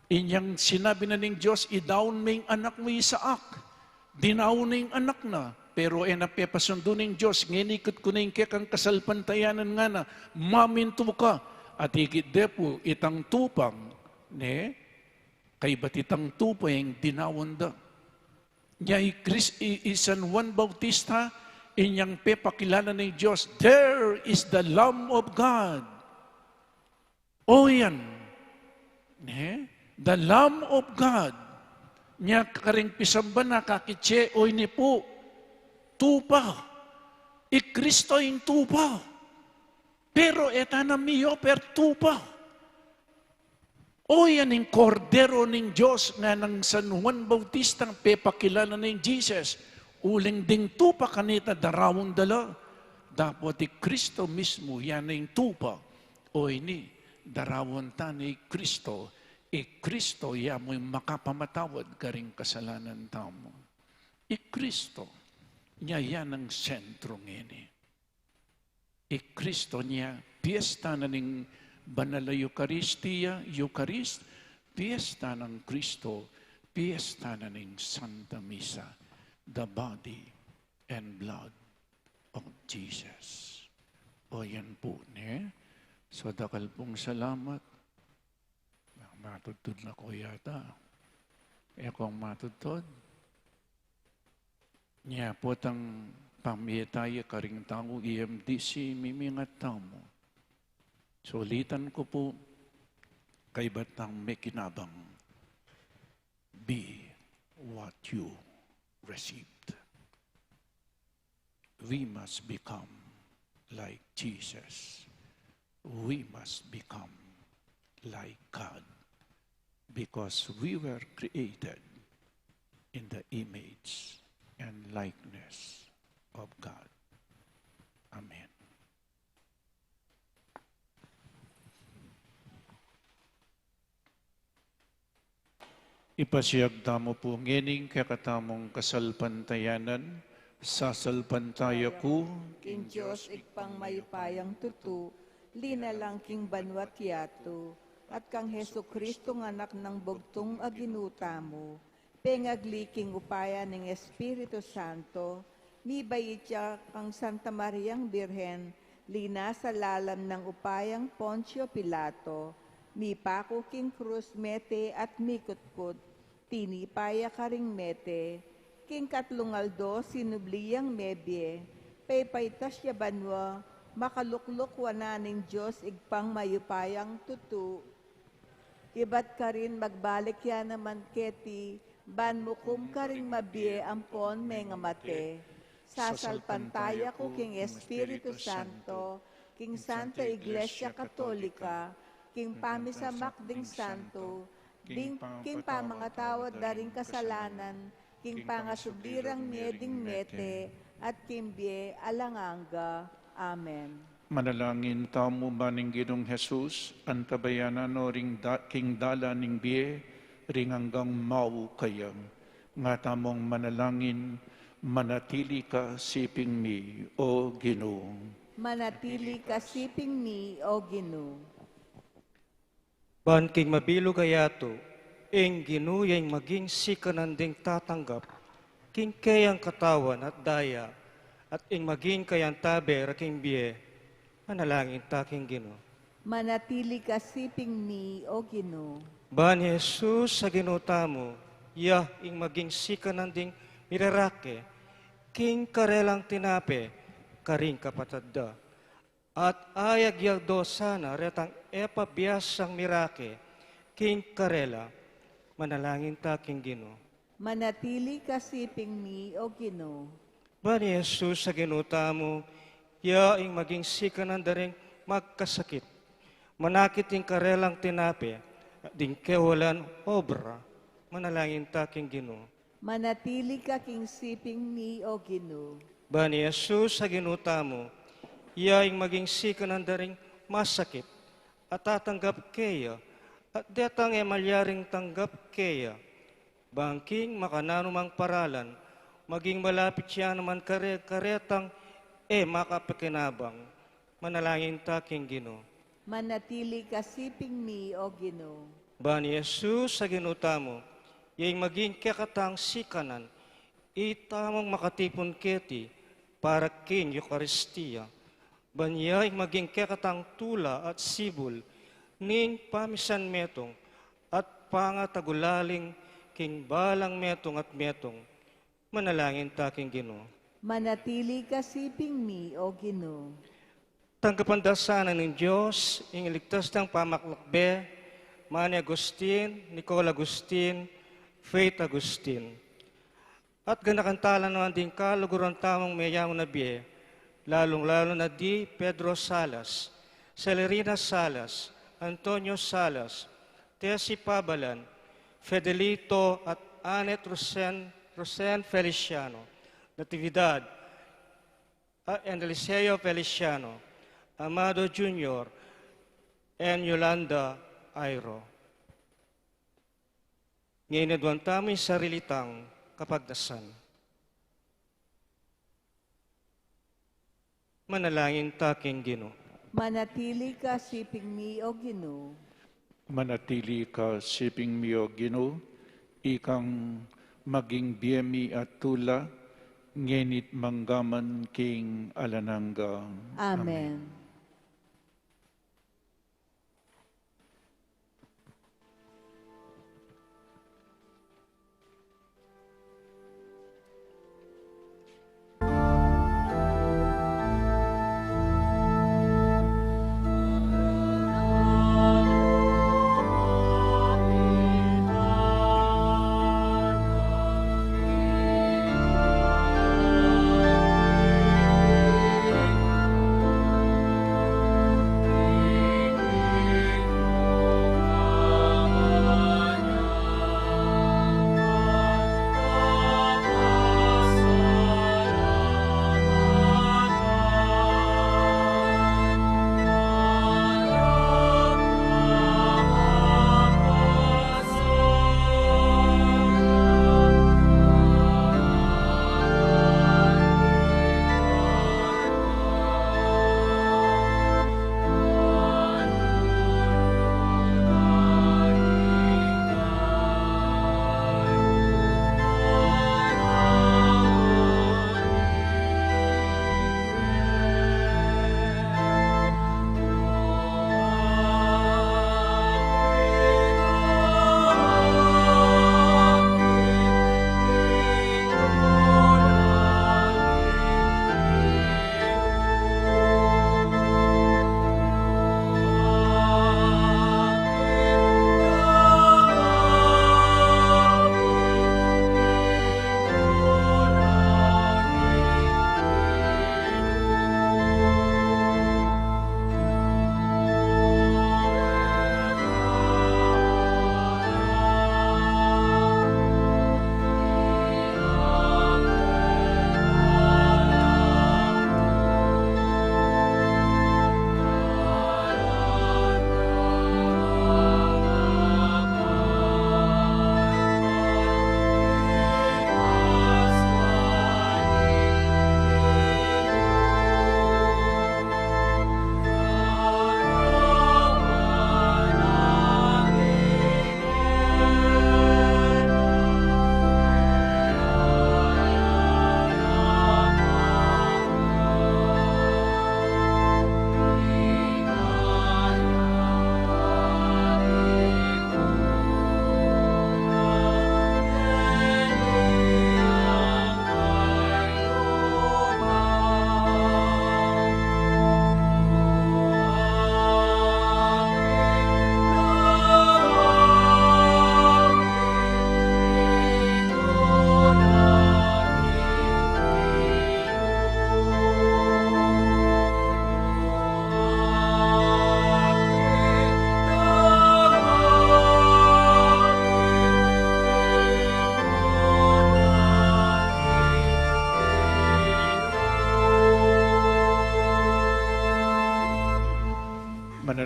inyang sinabi na ning Dios, "Idaun me ing anak mu Isaac." Dinaun ne ing anak na, pero e na pepasundu ning Dios, "Ngeni ikit ku na ing kekang kasalpantayanan," ngana, "mamintu ka." At ikit de pu itang tupang, ne, kaybat itang tupa ing dinaun da. Nya i Kris-, i, i San Juan Bautista, inyang pepakilala ning Dios, "There is the Lamb of God." O yan. Ne? The Lamb of God. Nya karing pisamba na kakit ye, o ini pu, tupa. I Kristo ing tupa. Pero e ta na mi-offer tupa. O yan ing Kordero ning Dios, nganang San Juan Bautista, pepakilala na ning Jesus. Uling ding tupa kanita daraun da la. Dapot i Kristo mismu, yan ing tupa. O ini, daraun ta ne i Kristo. I Kristo ya mu ing makapamatawad karing kasalanan tamu. I Kristo, nya yan ing sentro ngeni. I Kristo nya, piesta na ning Banal a Eukaristia, Eucharist, piesta nang Kristo, piesta na ning Santa Misa, the body and blood of Jesus. O yan pu, ne? So, dakal pung salamat. Matudtud na ko yata. E kong matudtud. Nya pu tang pamie taya karing tau, E M D C, mimingat tamu. Sulitan ku pu, kaybat tang mekinabang. Be what you received. We must become like Jesus. We must become like God, because we were created in the image and likeness of God. Amen. Ipasiag tamu pu ngening kekatamung kasalpantayanan. Sasalpantaya ku king Dios Ibpang mayupayang tutu, linalang king banua't yatu, at kang Jesucristo nga Anak nang bugtung a Ginu tamu, pengagli king upaya ning Espiritu Santo, mibait ya kang Santa Mariang Birhen, linasa lalam nang upayang Poncio Pilato, mipaku king krus, mete at mikutkut, tinipa ya karing mete, king katlung aldo sinubli yang mebie, pepaitas ya banua, makalukluk wanan ning Dios Ibpang mayupayang tutu. Ibat karin magbalik ya naman keti, ban mukum karing mabie ampon mengamate. Sasalpantaya ku king Espiritu Santo, king Santa Iglesia Katolika, king pamisamak ding santo, ding, king pamangatawad da ring kasalanan, king pangasubli rang mie ding mete, at king bie alang angga. Amen. Manalangin tamu. Ban ing Ginung Jesus, antabayanan no ring da-, king dalan ning bie, ring anggang mau kaya. Nga tamung manalangin, manatili ka siping mi, O Ginu. Manatili ka siping mi, O Ginu. Ban king mabilug a yatu, ing Ginu ya ing maging sikanan ding tatanggap king keyang katawan at daya, at ing maging kayang tabe ra king bie, manalangin ta king Ginu. Manatili ka siping mi, O Ginu. Ban i Jesus a Ginu tamu, ya ing maging sikanan ding mirarake king karelang tinape karing kapatad da. At ayag ya do sana retang e pa biasang mirake king karela. Manalangin ta king Ginu. Manatili ka siping mi, O Ginu. Ban i Jesus a Ginu tamu, ya ing maging sikanan da ring magkasakit, manakit ing karelang tinape, ding kewalan obra. Manalangin ta king Ginu. Manatili ka king siping mi, O Ginu. Ban i Jesus a Ginu tamu, ya ing maging sikanan da ring masakit a tatanggap keya, at detang e malyaring tanggap keya, bang king makananumang paralan, maging malapit ya naman kare, karetang e makapakinabang. Manalangin ta king Ginu. Manatili ka siping mi, O Ginu. Ban i Jesus a Ginu tamu, ya ing maging kekatang sikanan, itamung makatipun keti para king Eukaristia. Ban ya ing maging kekatang tula at sibul ning pamisan metung at pangatagulaling king balang metung at metung. Manalangin ta king Ginu. Manatili ka siping mi, O Ginu. Tanggapan da sana ning Dios ing ligtas dang pamakalakbe, Mani Agustin, Nicole Agustin, Faith Agustin. At ganakan tala naman ding kaluguran tamung meyaman a bie, lalung-lalu na di Pedro Salas, Celerina Salas, Antonio Salas, Tessie Pabalan, Fidelito at Annette Rosen, Rosen Feliciano, Natividad, a, and Eliseo Feliciano, Amado Junior, and Yolanda Airo. Ngeni aduan tamu ing sarili tang kapagnasan. Manalangin ta king Ginu. Manatili ka siping mi, O Ginu. Manatili ka siping mi, O Ginu, ikang maging bie mi at tula, ngeni't manggaman king alang angga. Amen. Amen.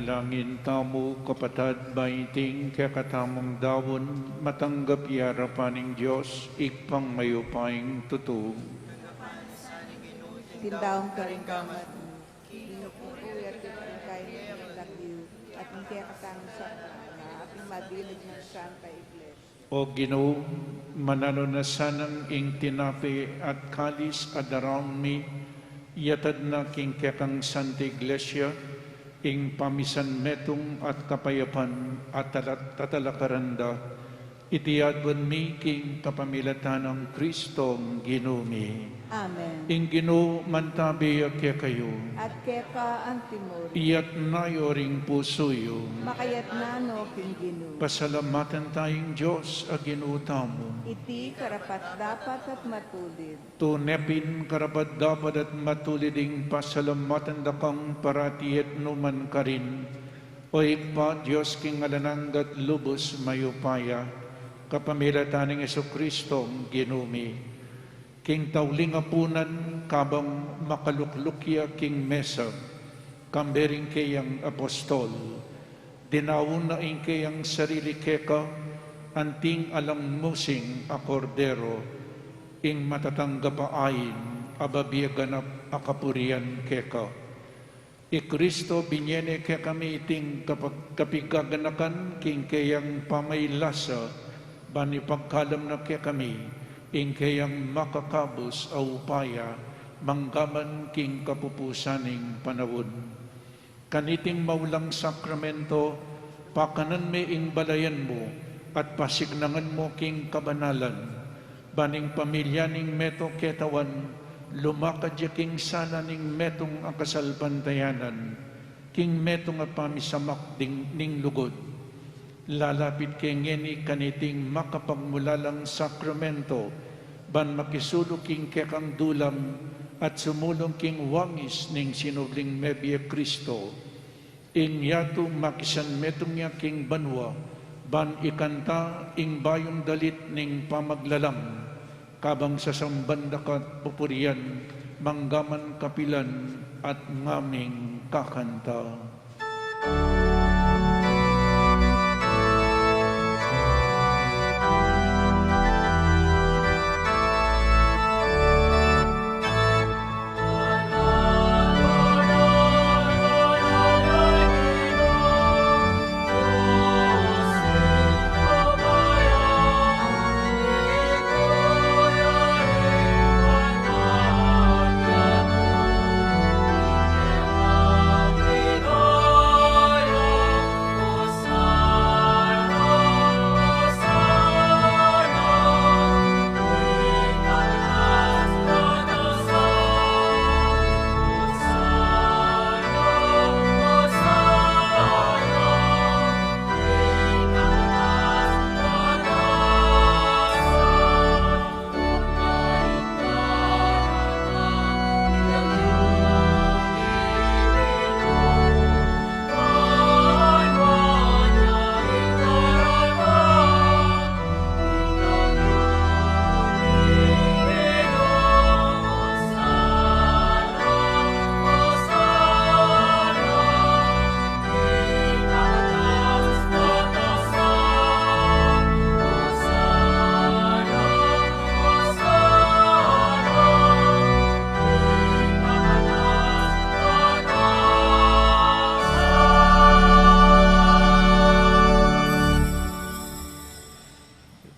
Langin tamu, kapatad, ba iting kekatamung daun matanggap ya arapan ning Dios, Ibpang mayupayang tutu. Tindaong karing gamat mu, ing pupu at ing kain ning lagyu, at ing kekatang sablang, at ing mabilug nang Santa Iglesia. O Ginu, mananu na sanang ing tinape at kalis a daraun mi, yatad na king kekang Santa Iglesia, ing pamisan metung at kapayapan at tala-, tatalakaran da, iti aduan mi king kapamilatan nang Kristong Ginu mi. Amen. Ing Ginu mantabi ya kekayu. At keka antimurin. Iyatna yu ring pusu yu. Makayatna no king Ginu. Pasalamatan taya ing Dios a Ginu tamu. Iti karapat-dapat at matulid. Tune pin karapat-dapat at matulid ing pasalamatan da kang parati at nukarin man karin, O Ibpa, Dios king alang angga at lubus mayupaya, kapamilatan nang Jesucristo, Ginu mi. King tauling apunan, kabang makalukluk ya king mesa, kambe ring keyang apostol, dinaun na ing keyang sarili keka, anting alang musing a Kordero, ing matatanggap a ain, a babie ganap a kapurian keka. I Kristo, binie ne kekami iting kapag-, kapigaganakan king keyang pamaylasa, ban ipagkalam na kekami ing keyang makakabus a upaya, manggaman king kapupusan ning panaun. Kaniting maulang sakramento, pakanan me ing balayan mu, at pasiknangan mu king kabanalan, ban ing pamilya ning metung ketawan, lumakad ya king sala ning metung a kasalpantayanan, king metung a pamisamak ding ning lugud. Lalapit ke ngeni kaniting makapagmulalang sakramento, ban makisulu king kekang dulang, at sumulung king wangis ning sinubling mebie Kristo. Ing yatu makisanmetung ya king banua, ban ikanta ing bayung dalit ning pamaglalang, kabang sasamban da ka at pupurian, manggaman kapilan at ngaming kakanta.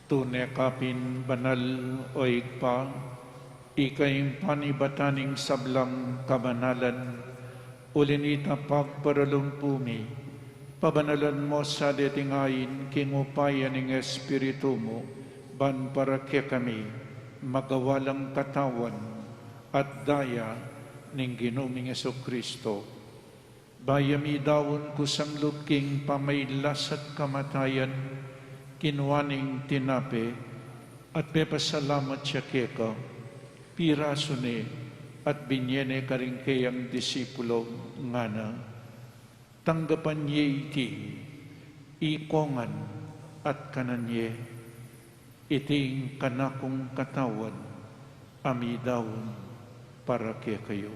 Tune ka pin banal, o Ibpa, ika ing panibatan ning sablang kabanalan, uli nita pagparalumpu mi, pabanalan mu sa deting ain king upaya ning Espiritu mu, ban para kekami, magawa lang katawan at daya ning Ginu ming Jesucristo. Bayu mi daun kusang lub king pamailas at kamatayan, kinua ne ing tinape, at pepasalamat ya keka, pirasu ne, at binie ne karing keyang disipulo, ngana: Tanggapan ye iti, ikongan, at kanan ye, iti ing kanakung katawan, a midaun para kekayu.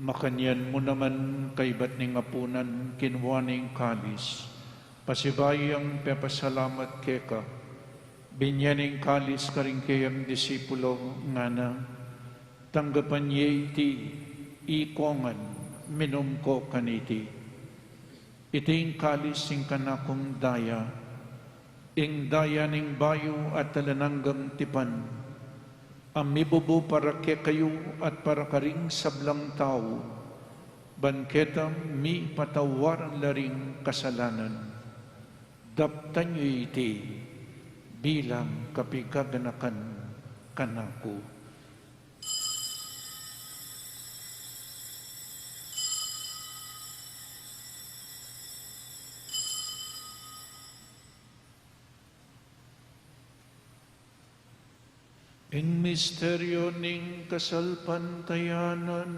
Makanyan mu naman kaybat ning apunan, kinua ne ing kalis, pasibayu yang pepasalamat keka, binye ne ing kalis karing keyang disipulo, ngana: Tanggapan ye iti, ikongan, minum ko kaniti. Iti ing kalis ning kanakung daya, ing daya ning bayu at alang anggang tipan, a mibubu para kekayu at para karing sablang tau, ban keta mipatawaran la ring kasalanan. Daptan yu iti bilang kapigaganakan kanaku. Ing misteryo ning kasalpantayanan.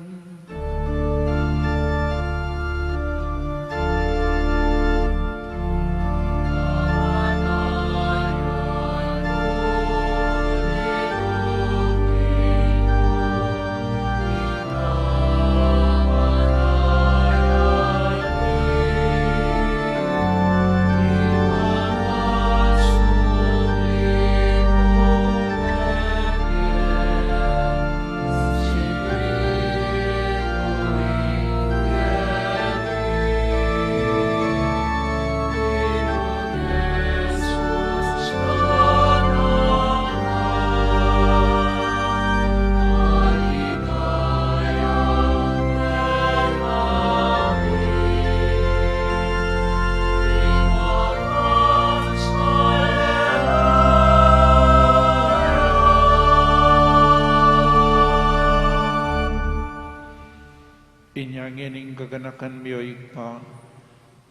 Inya ngeni, gaganakan mi, o Ibpa,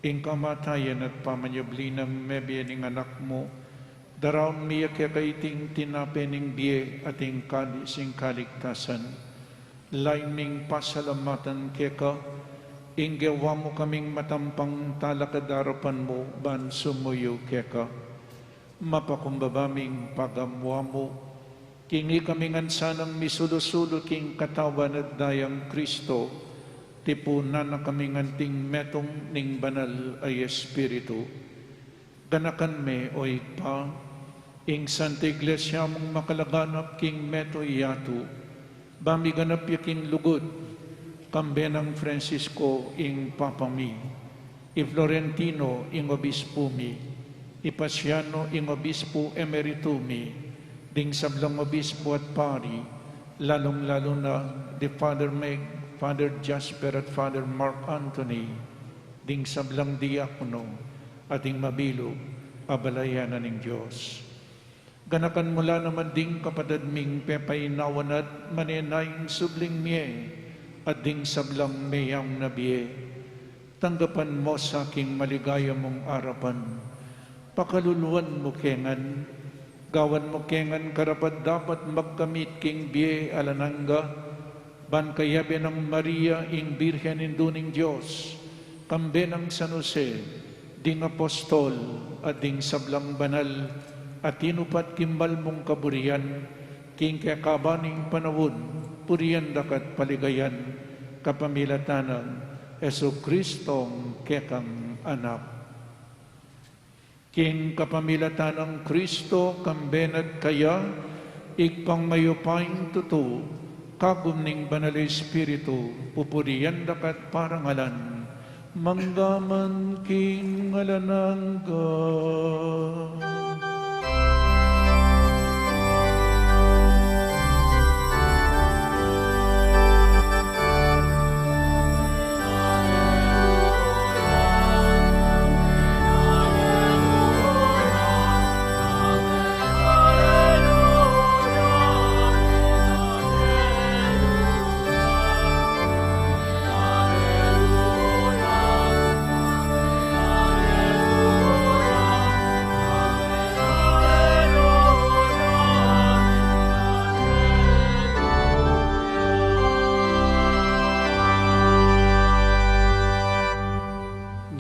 ing kamatayan at pamanyubli nang mebie ning Anak mu, daraun mi ya keka iting tinape ning bie at ing kalis ning kaligtasan. Lain ming pasalamatan keka ing gewa mu kaming matampang talakad king arapan mu ban sumuyu keka. Mapakumbaba ming pagamu-amu king ikami ngan sanang misulu-sulu king katawan at dayang Kristo, tipunan na kami ngan anting metung ning Banal a Espiritu. Ganakan me, o Ibpa, ing Santa Iglesia mung makalaganap king metung a yatu, ba miganap ya king lugud, kambe nang Francisco ing Papa mi, i Florentino ing Obispu mi, i Paciano ing Obispu Emeritu mi, ding sablang Obispu at Pari, lalung-lalu na di Father Meg, Father Jasper at Father Mark Anthony, ding sablang diakono, at ding mabilug a balayan na ning Dios. Ganakan mu la naman ding kapatad ming pepainawa na at manenaya king subling mie, at ding sablang meyang na bie. Tanggapan mu sa king maligaya mung arapan. Pakaluluan mu ke ngan, gawan mu ke ngan karapat-dapat magkamit king bie alang angga, ban kayabe nang Maria ing Birhen Indu ning Dios, kambe nang San Jose, ding apostol, at ding sablang banal a tinupat king mal mung kaburian, king kekaban ning panaun, purian da ka at paligayan, kapamilatan nang Jesucristong kekang Anak. King kapamilatan nang Kristo, kambe na at kaya, Ibpang mayupayang tutu, kagum ning Banal a Espiritu, pupurian da ka at parangalan, mangga man king alang angga.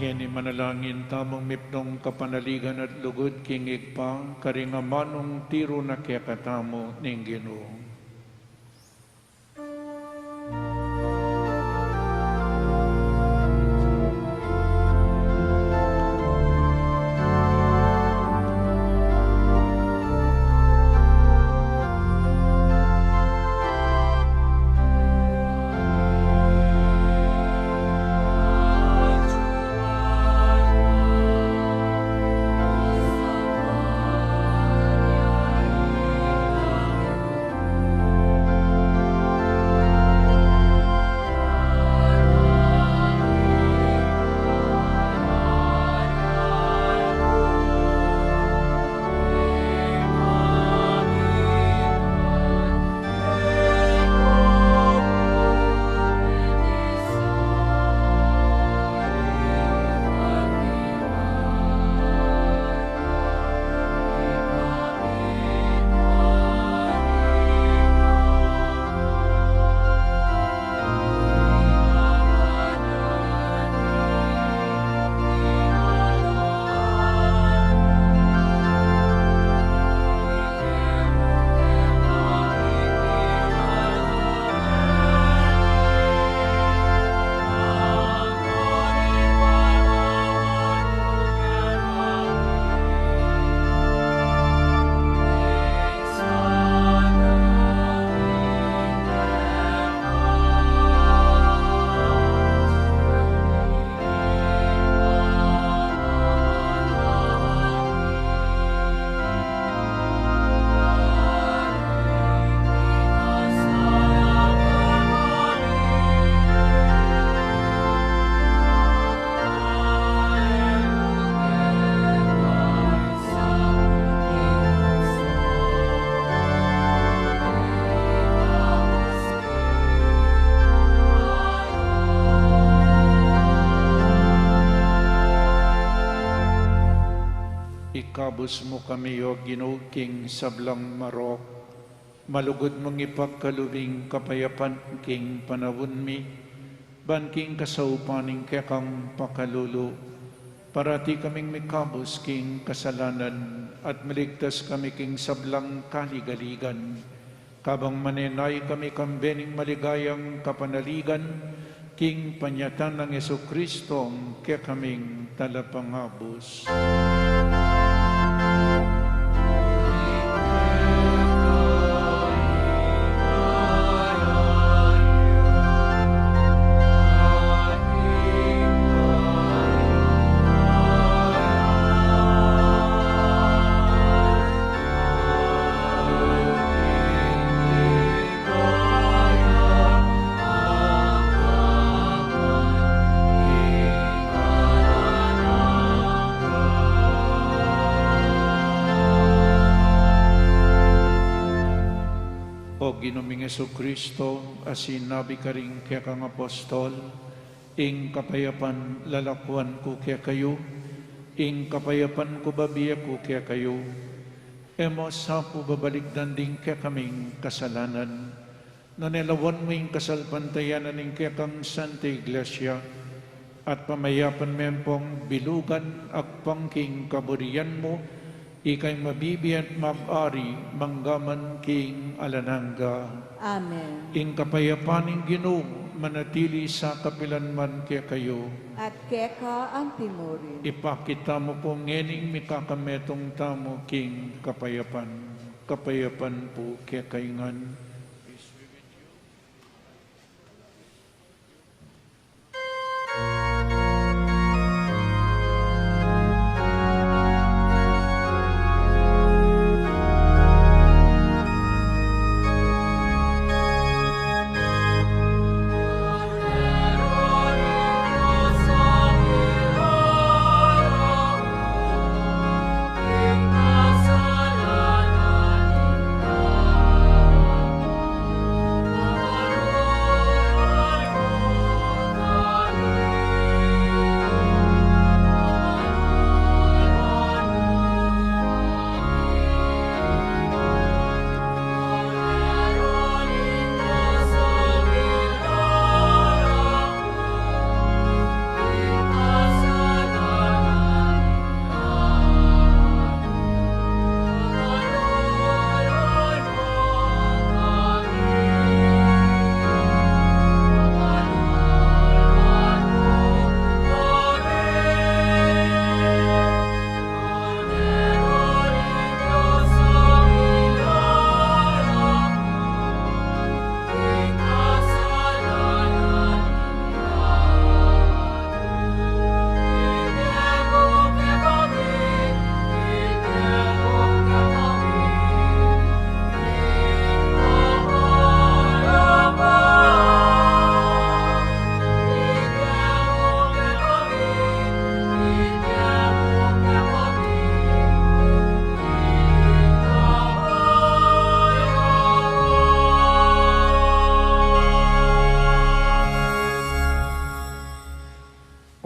Ngeni manalangin tamung mipnung kapanaligan at lugud king Ibpa, karing amanung tiru na kekatamu ning Ginu. Ikabus mu kami, O Ginu, king sablang marok. Malugud mung ipagkalub ing kapayapan king panaun mi, ban king kasaupan ning kekang pakalulu, parati kaming mikabus king kasalanan at maligtas kami king sablang kaligaligan. Kabang manenaya kami kambe ning maligayang kapanaligan, king panyatang nang Jesucristo, kekaming Talapangabus. O Ginu ming Jesucristo, a sinabi karing kekang apostol, ing kapayapan lalakuan ku kekayu, ing kapayapan ku bibie ku kekayu. E mu sa pu babalikdan ding kekaming kasalanan, nune lawan mu ing kasalpantayanan ning kekang Santa Iglesia, at pamayapan me pung bilugan agpang king kaburian mu, ika ing mabibie at mag-ari mangga man king alang angga. Amen. Ing kapayapan ning Ginu manatili sa kapilan man kekayu. At keka antimurin. Ipakit tamu pu ngening mikakametung tamu king kapayapan. Kapayapan pu kekayu ngan.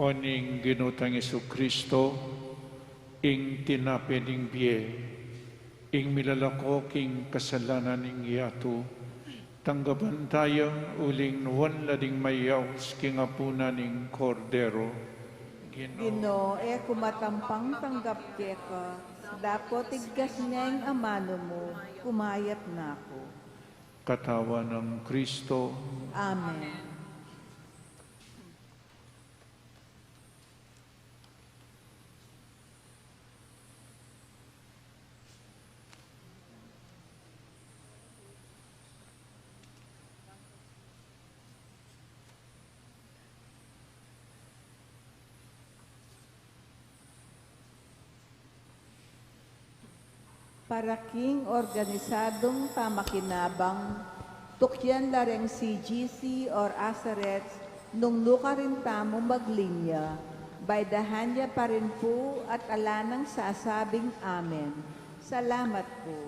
O ning Ginu tang Jesucristo, ing tinape ning bie, ing milalako king kasalanan ning yatu, tanggapan taya uling nuan la ding mayaus king apunan ning Kordero. Ginu. Ginu, e ku matampang tanggap keka, dapot igkas ne ing amanu mu, kumayap na ku. Katawan nang Kristo. Amen. Para king organisadung pamakinabang, tukyan la reng C G C or Azareth nung nukarin tamu maglinya, baydahan ya pa rin pu at ala nang sasabing amen. Salamat pu.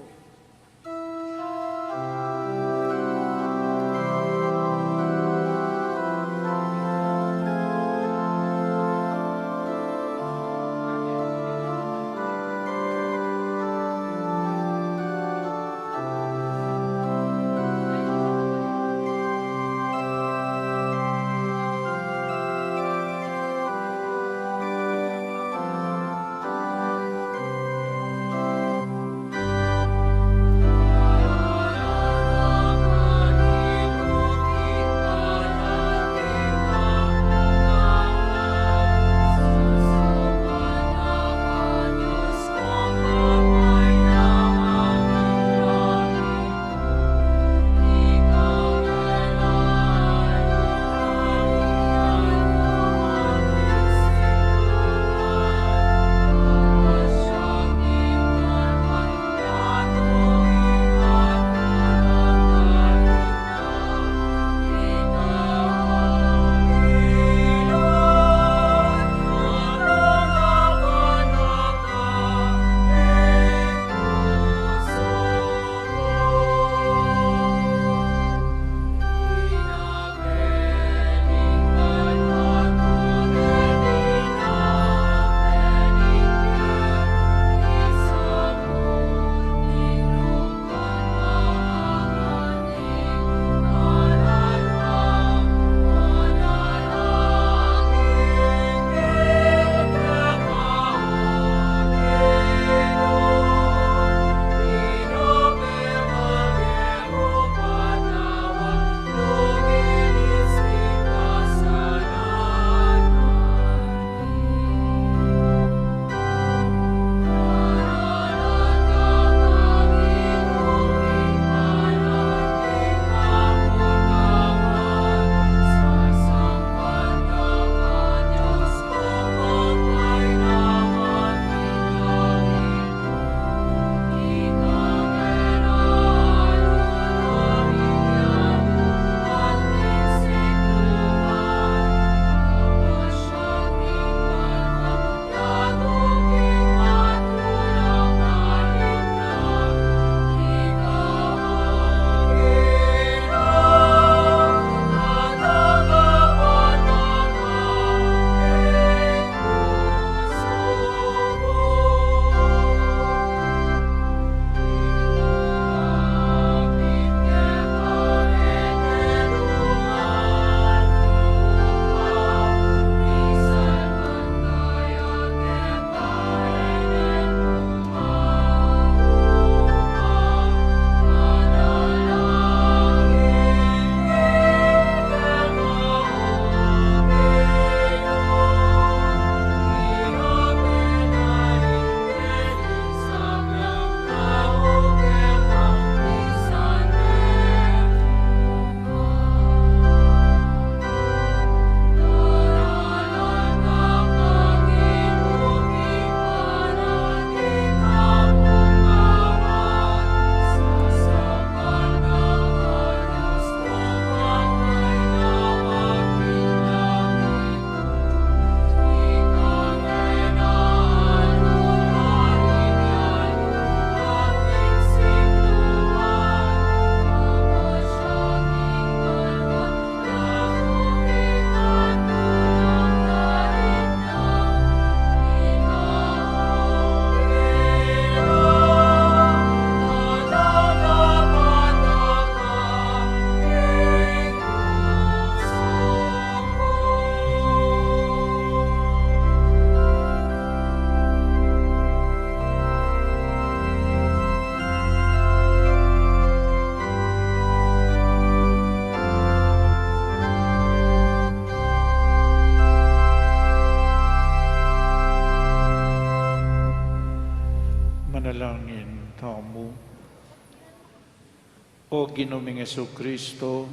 O Ginu ming Jesucristo,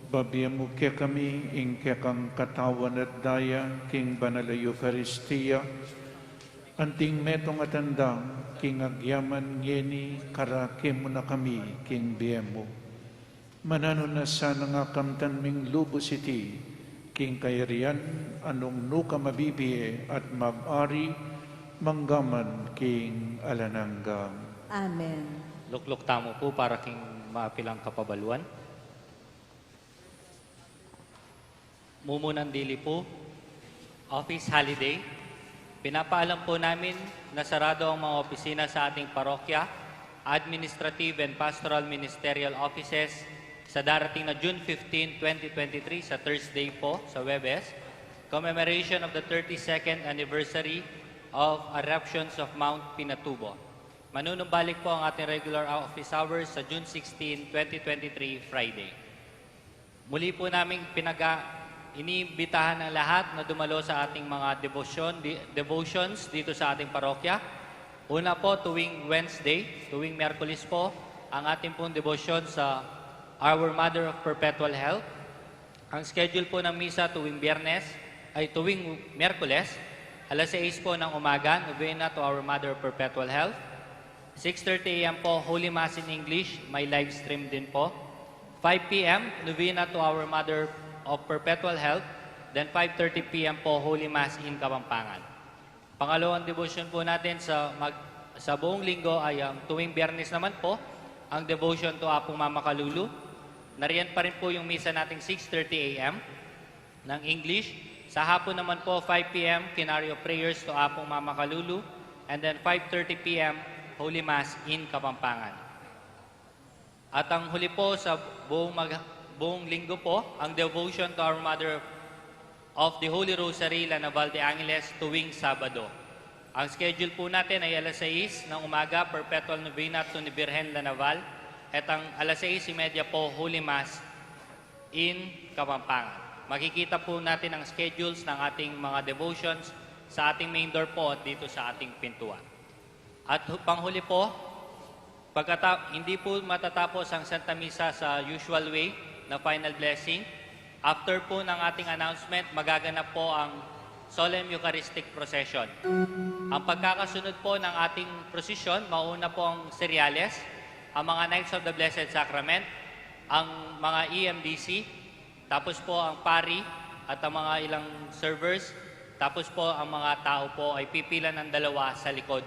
babie mu kekami ing kekang katawan at daya king banal a Eukaristia, anting metung a tanda king agyaman ngeni karake mu na kami king bie mu. Mananu na sanang akamtan ming lubus iti king kayarian a nung nuka mabibie at mag-ari manggaman king alang angga. Amen. Lukluk tamu pu para king mapilang kapabaluan. Mumunang dili pu, office holiday. Pinapaalam po namin na sarado ang mga opisina sa ating parokya, administrative and pastoral ministerial offices sa darating na June fifteen, twenty twenty-three, sa Thursday po, sa Huwebes, commemoration of the thirty-second anniversary of eruptions of Mount Pinatubo. Manunumbalik po ang ating regular office hours sa June sixteen, twenty twenty-three, Friday. Muli po naming pinaga-, iniimbitahan ang lahat na dumalo sa ating mga debosyon, di-, devotions dito sa ating parokya. Una po, tuwing Wednesday, tuwing Miyerkules po, ang ating pong debosyon sa Our Mother of Perpetual Help. Ang schedule po ng misa tuwing Biyernes, ay tuwing Miyerkules, alas sais po ng umaga, Novena to Our Mother of Perpetual Help. Six thirty A M po, Holy Mass in English, may live stream din po. Five P M, Novena to Our Mother of Perpetual Help. Then five thirty P M po, Holy Mass in Kapampangan. Pangalawang debosyon po natin sa mag-, sa buong linggo ay ang tuwing Biyernes naman po, ang devotion to Apong Mama Kalulu. Nariyan pa rin po yung misa nating six thirty A M ng English. Sa hapon naman po, five P M, Kineryo Prayers to Apong Mama Kalulu. And then five thirty P M, Holy Mass in Kapampangan. At ang huli po sa buong mag-, buong linggo po, ang devotion to Our Mother of the Holy Rosary, La Naval de Angeles, tuwing Sabado. Ang schedule po natin ay alas sais ng umaga, Perpetual Novena to ni Birhen La Naval, at ang alas sais y media po, Holy Mass in Kapampangan. Makikita po natin ang schedules ng ating mga devotions sa ating main door po at dito sa ating pintuan. At hu-, panghuli po, pagkata-, hindi po matatapos ang Santa Misa sa usual way na final blessing. After po ng ating announcement, magaganap po ang Solemn Eucharistic Procession. Ang pagkakasunod po ng ating prosesyon, mauna po ang seryales, ang mga Knights of the Blessed Sacrament, ang mga E M D C, tapos po ang pari at ang mga ilang servers, tapos po ang mga tao po ay pipila ng dalawa sa likod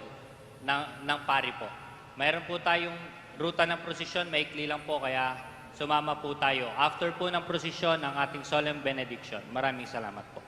ng, ng pari po. Mayroon po tayong ruta ng prosesyon, maikli lang po, kaya sumama po tayo. After po ng prosesyon, ang ating solemn benediction. Maraming salamat po.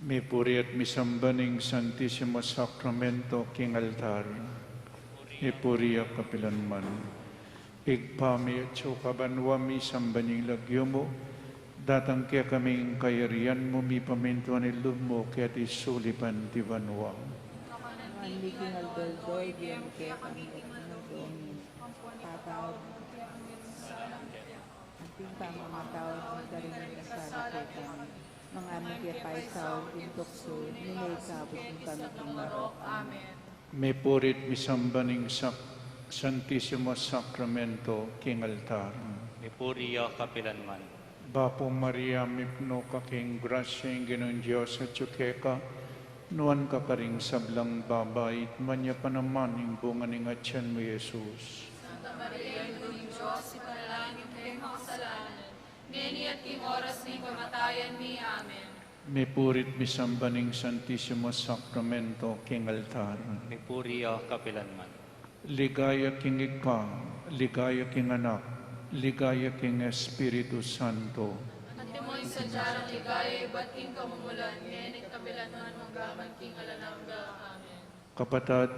Mipuri at misamban ing Santisimo Sakramento king altar. Mipuri ya kapilanman. Ibpa mi, atsu ka banua, misamban ya ing lagyu mu, datang kekami ing kayarian mu, mipamintuan ing lub mu keti sulip anti banua. Kanan mi king aldo-aldo ibie mu kekami king aldo-aldo, patawad mu kekami ing sala mi, anti ing pamamatawad mi karing mikasala kekami. Manga mu ke paisaul king tuksu, nune ikabus mu kami king marok. Amen. Mipurit misamban ing sak-, Santisimo Sakramento king altar. Mipuri ya kapilan man. Bapu Maria, mipnu ka king grasya, ing Ginung Dios atyu keka, nuan ka karing sablang babai, at nuan ya pa naman ing bunga ning atyan mu, Jesus. Santa Maria, Indu ning Dios, ipanalangin mu keng makasalanan, ngeni at king oras ning kamatayan mi. Amen. Mipurit misamban ing Santisimo Sakramento king altar. Mipuri ya kapilan man. Ligaya king Ibpa, ligaya king Anak, ligaya king Espiritu Santo. Antimo ing sadya nang ligaya ibat king kamumulan, ngeni at kapilan man, mangga man king alang angga. Amen. Kapatad,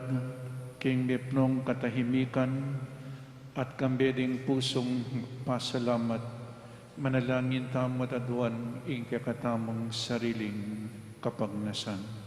king mipnung katahimikan at kambe ding pusung pasalamat, manalangin tamu at aduan ing kekatamung sariling kapagnasan.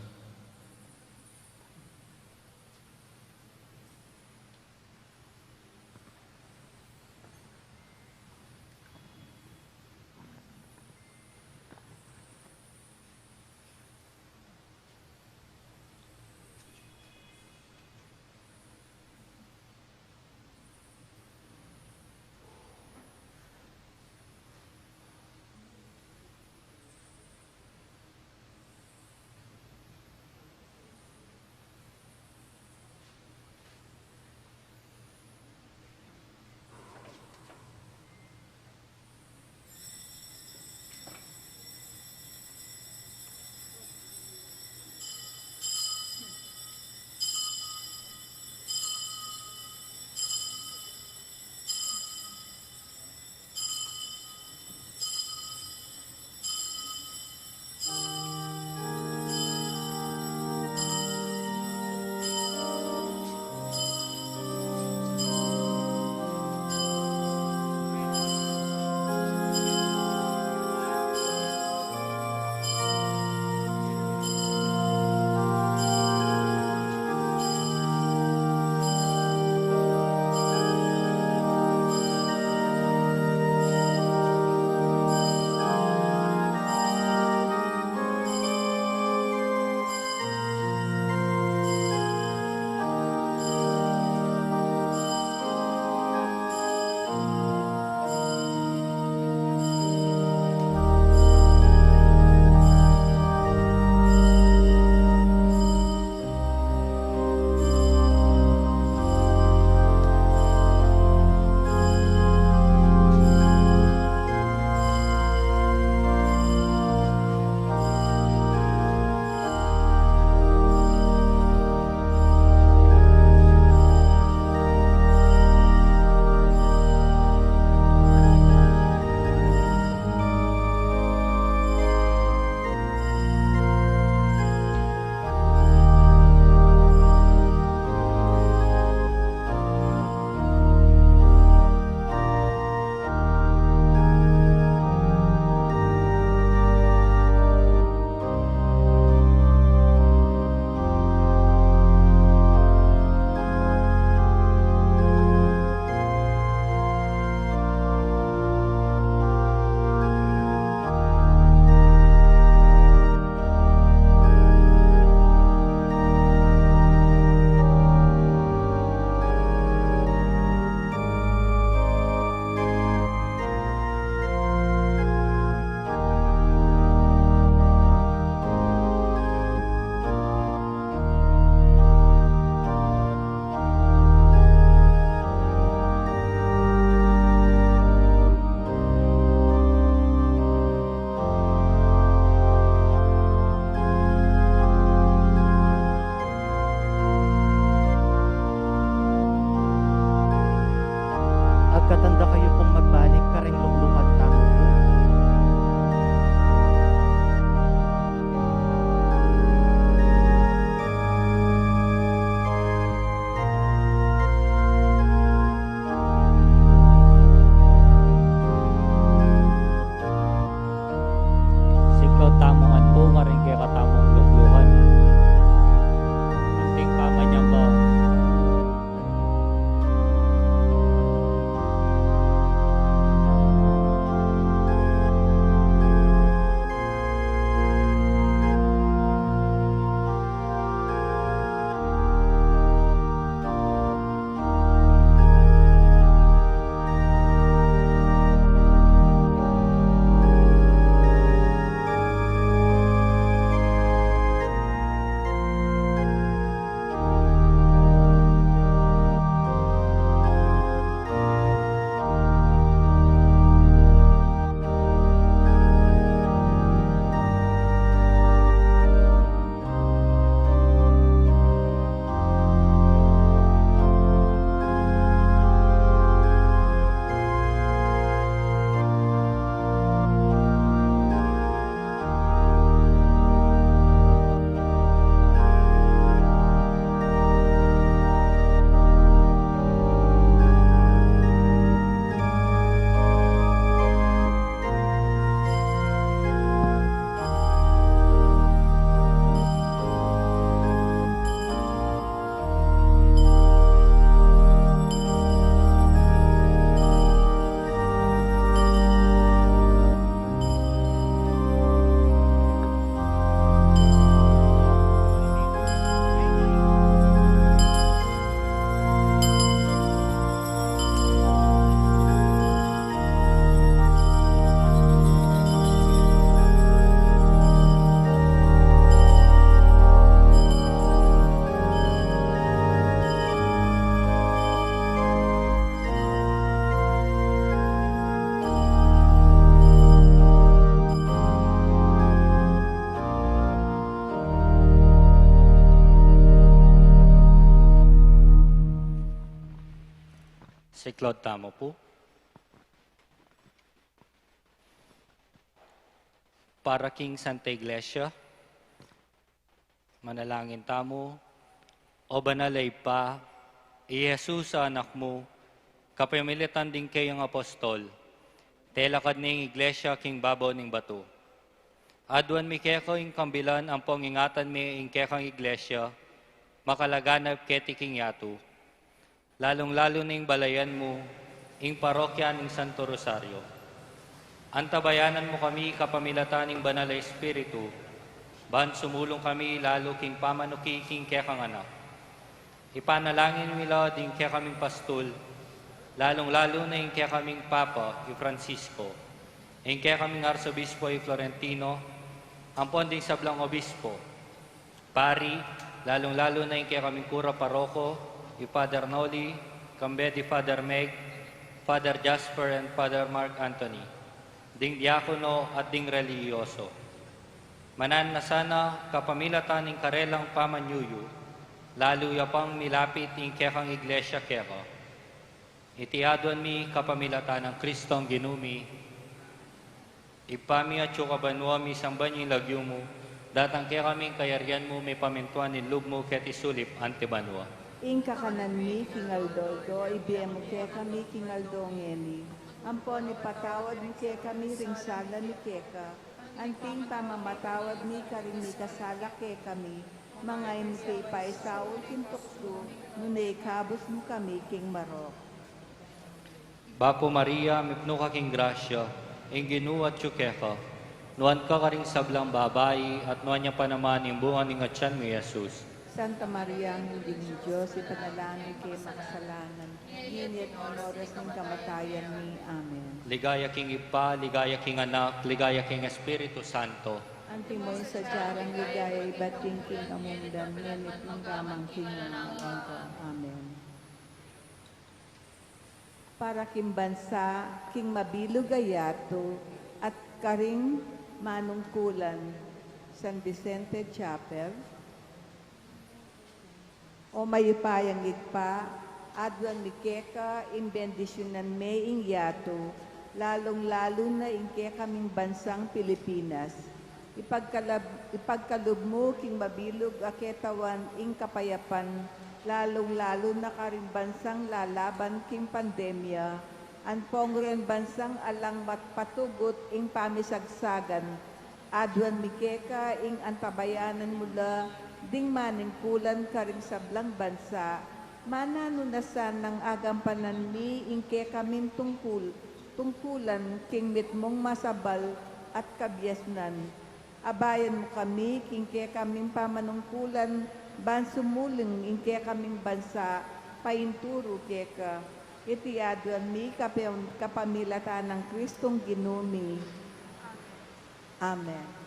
Laud tamu pu. Para king Santa Iglesia, manalangin tamu. O banal a Ibpa, i Jesus a Anak mu, kapamilatan ding kayang apostol, telakad ne ing Iglesia king babo ning batu. Aduan mi keka ing kambilan ampong ingatan me ing kekang Iglesia makalaganap keti king yatu. Lalung-lalu na ing balayan mu, ing parokya ning Santo Rosario. Antabayanan mu kami kapamilatan ning Banal a Espiritu, ban sumulung kami lalu king pamanuki king kekang anak. Ipanalangin mi la ding kekaming pastul, lalung-lalu na ing kekaming Papa, i Francisco, ing kekaming Arsobispo, i Florentino, ampon ding sablang obispo, pari, lalung-lalu na ing kekaming kura paroko, i Father Noli, kambe di Father Meg, Father Jasper, and Father Mark Anthony, ding diakono at ding relihiyoso. Mananu na sana kapamilatan ning karelang pamanyuyu, lalu ya pang milapit ing kekang Iglesia keka. Iti aduan mi kapamilatan nang Kristong Ginu mi. Ibpa mi, atsu ka banua, misamban ya ing lagyu mu, datang kekami ing kayarian mu, mipamintuan ing lub mu keti sulip anti banua. Ing kakanan mi king aldo-aldo ibie mu kekami king aldo ngeni, ampon ipatawad mu kekami ring sala mi keka, anti ing pamamatawad mi karing mikasala kekami, manga e mu ke ipaisaul king tuksu, nune ikabus mu kami king marok. Bapu Maria, mipnu ka king grasya, ing Ginu atyu keka. Nuan ka karing sablang babai, at nuan ya pa naman ing bunga ning atyan mu, i Jesus. Santa Maria, Indu ning Dios, ipanalangin mu keng makasalanan, ngeni at king oras ning kamatayan mi. Amen. Ligaya king Ibpa, ligaya king Anak, ligaya king Espiritu Santo. Antimo ing sadya rang ligaya ibat king kamundan, ngeni at mangga man king alang angga. Amen. Para king bansa, king mabilug a yatu, at karing manungkulan, San Vicente Chapel. O mayupayang Ibpa, aduan mi keka ing bendisyunan me ing yatu, lalung-lalu na ing kekaming bansang Pilipinas. Ipagkalab-, ipagkalub mu king mabilug a ketawan ing kapayapan, lalung-lalu na karing bansang lalaban king pandemya, ampong reng bansang alang mat-, patugut ing pamisagsagan. Aduan mi keka ing antabayanan mu la ding manungkulan karing sablang bansa, mananu na sanang agampanan mi ing kekaming tungkul-, tungkulan king mitmung masabal at kabiasnan. Abayan mu kami king kekaming pamanungkulan, ban sumulung ing kekaming bansa painturu keka. Iti aduan mi kapam-, kapamilatan nang Kristong Ginu mi. Amen.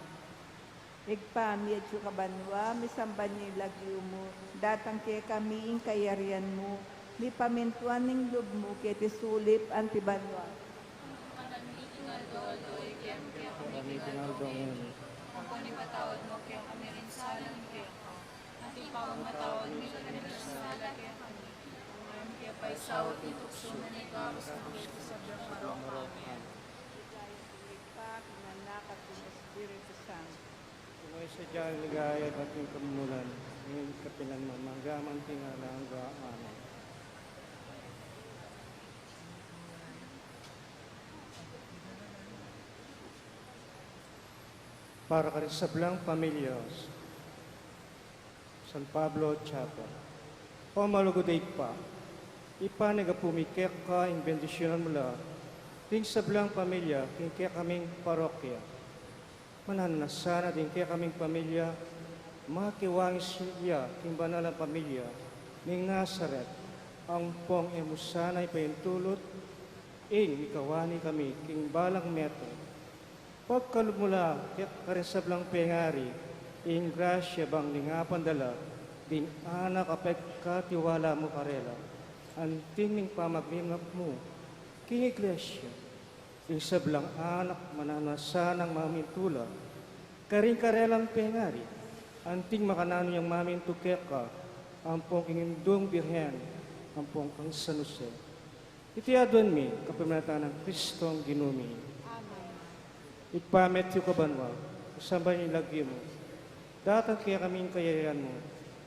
Ibpa mi, atsu ka banua, misamban ya ing lagyu mu, datang kekami ing kayarian mu, mipamintuan ing lub mu keti sulip anti banua. Kami tinaldo ngeni. Ampon ipatawad mu kekami ring sala mi keka, anti ing pamamatawad mi karing mikasala kekami. E mu ke paisaul king tuksu, nune ikabus mu kami king sablang marok. Amen. Ligaya king Ibpa, king Anak, at king Espiritu Santo. Antimo ing sadya rang ligaya ibat king kamundan, ngeni at kapilan man, mangga man king alang angga. Amen. Para karing sablang pamilya, San Pablo Chapel. O malugud a Ibpa, ipanyawad pu mi keka ing bendisyunan mu la ding sablang pamilya king kekaming parokya. Mananu na sana ding kekaming pamilya makiwang ing simba king banal a pamilya ning Nazaret, ampong e mu sana ipaintulut ing mikawani kami king balang metung. Pagkalub mu la keka karing sablang pengari ing grasya bang lingapan da la ding anak a pekatiwala mu karela, anting ning pamagminap mu king Iglesia. Ing sablang anak mananu na sanang mamintu la karing karelang pengari, anting makananu yang mamintu keka, ampong king Indung Birhen, ampong kang San Jose. Iti aduan mi kapamilatan nang Kristong Ginu mi. Amen. Ibpa mi atsu ka banua, misamban ya ing lagyu mu. Datang kekami ing kayarian mu.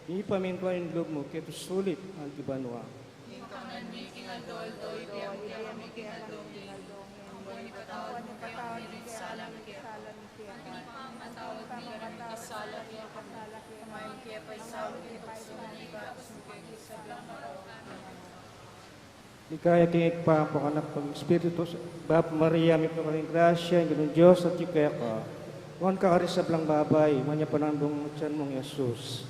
Mipamintuan ing lub mu keti sulip anti banua. Ing kakanan mi king aldo-aldo ibie mu kekami king aldo ngeni. Ampon ipatawad mu kekami ring sala mi keka, anti ing pamamatawad mi karing mikasala kekami. E mu ke paisaul king tuksu, nune ikabus mu kami king sablang marok. Amen. Ligaya king Ibpa, ampon king Anak, ampon king Espiritu Santo. Bapu Maria, mipnu ka king grasya, ing Ginung Dios atyu keka. Nuan ka karing sablang babai, nuan ya pa naman ing bunga ning atian mu, i Jesus.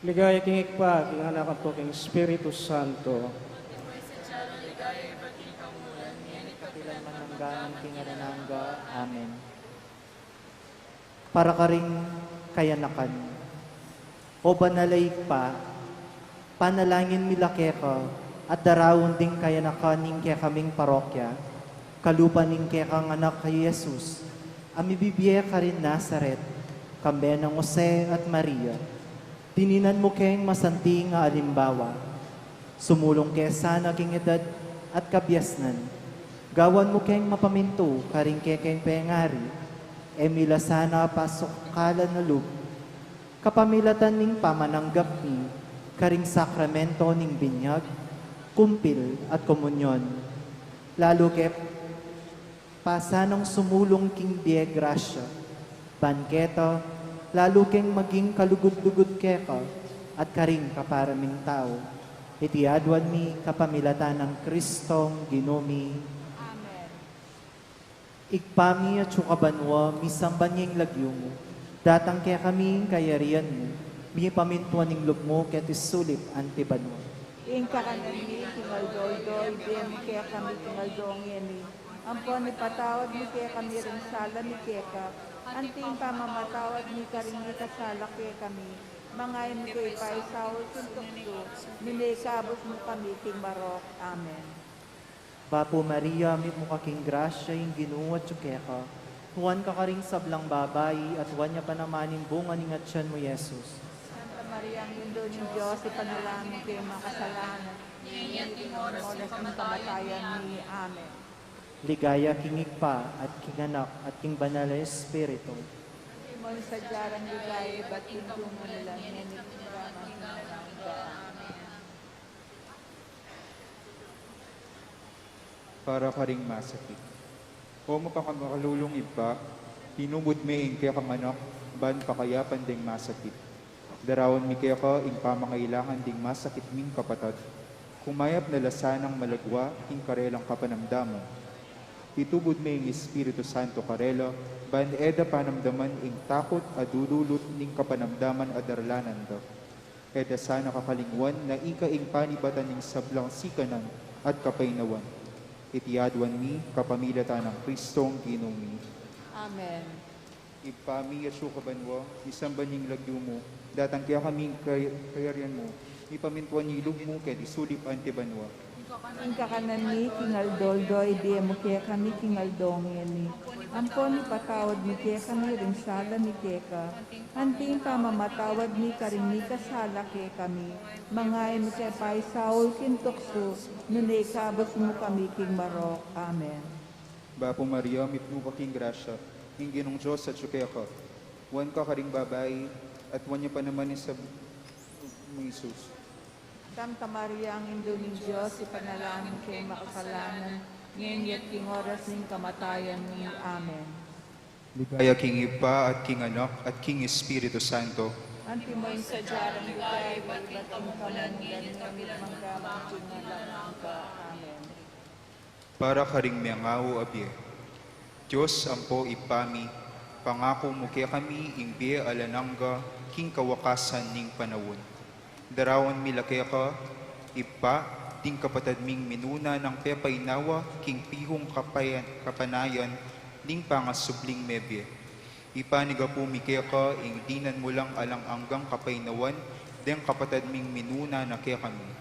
Ligaya king Ibpa, king Anak, ampon king Espiritu Santo. Kapilan man, angga man king alang angga. Amen. Para karing kayanakan. O banal a Ibpa, panalangin mi la keka, at daraun ding kayanakan ning kekaming parokya, kalupa ning kekang Anak a i Jesus, a mibibie karin Nazaret, kambe nang Jose at Maria. Dininan mu keng masanting a alimbawa. Sumulung ke sana king edad at kabiasnan. Gawan mu keng mapamintu karing kekeng pengari, e mi la sana pasukalan a lub. Kapamilatan ning pamananggap mi karing sakramento ning binyag, kumpil, at komunyon. Lalu ke pa sanang sumulung king bie grasya, ban keta, lalu keng maging kalugud-lugud keka at karing kapara ming tau. Iti aduan mi kapamilatan nang Kristong Ginu mi. Amen. Ibpa mi, atsu ka banua, misamban ya ing lagyu mu. Datang kekami ing kayarian mu. Mipamintuan ing lub mu keti sulip anti banua. Ing kakanan mi king aldo-aldo ibie mu kekami king aldo ngeni. Ampon ipatawad mu kekami ring sala mi keka, anti ing pamamatawad mi karing mikasala kekami. Manga e mu ke paisaul king tuksu, nune ikabus mu kami king marok. Amen. Bapu Maria, mipnu ka king grasya, ing Ginu atyu keka. Nuan ka karing sablang babai, at nuan ya pa naman ing bunga ning atian mu, i Jesus. Santa Maria, Indu ning Dios, ipanalangin mu keng makasalanan, ngeni at king oras ning kamatayan mi. Amen. Ligaya king Ibpa, at king Anak, at king Banal a Espiritu. Antimo ing sadya nang ligaya, ibat king tumunan, ngeni at king alang angga. Amen. Para karing masakit. O mapamakalulung Ibpa, tinubud me ing kekang Anak, ban pakayapan deng masakit. Daraun mi keka ing pamangailangan ding masakit ming kapatad. Kumayap na la sanang malagwa ing karelang kapanamdaman. Itubud me ing Espiritu Santo karela, ban e da panamdaman ing takut a dudulot ning kapanamdaman a daralanan da. E da sana kakalingwan na ika ing panibatan ning sablang sikanan at kapaynawan. Iti aduan mi kapamilatan nang Kristong Ginu mi. Amen. Ibpa mi, atsu ka banua, misamban ya ing lagyu mu, datang kekami ing kay-, kayarian mu, mipamintuan ya ing lub mu keti sulip anti banua. Ing kakanan mi king aldo-aldo ibie mu kekami king aldo ngeni. Ampon ipatawad mu kekami ring sala mi keka, anti ing pamamatawad mi karing mikasala kekami. Manga e mu ke paisaul king tuksu, nune ikabus mu kami king marok. Amen. Bapu Maria, mipnu ka king grasya, ing Ginung Dios atyu keka. Nuan ka karing babai, at nuan ya pa naman ing sab-, Jesus. Santa Maria, Indu ning Dios, ipanalangin mu keng makasalanan, ngeni at king oras ning kamatayan mi. Amen. Ligaya king Ibpa, at king Anak, at king Espiritu Santo. Antimo ing sadya nang ligaya, ibat king kamumulan, ngeni at kapilan man, angga man king alang angga. Amen. Para karing mengawa a bie. Dios ampo Ibpa mi, pangaku mu kekami ing bie alang angga king kawakasan ning panaun. Daraun mi la keka, Ibpa, ding kapatad ming minuna nang pepaynawa king pihung kapaya-, kapanayan ning pangasubling mebie. Ipanyawad mi keka ing dinan mu lang alang anggang kapaynawan deng kapatad ming minuna na kekami.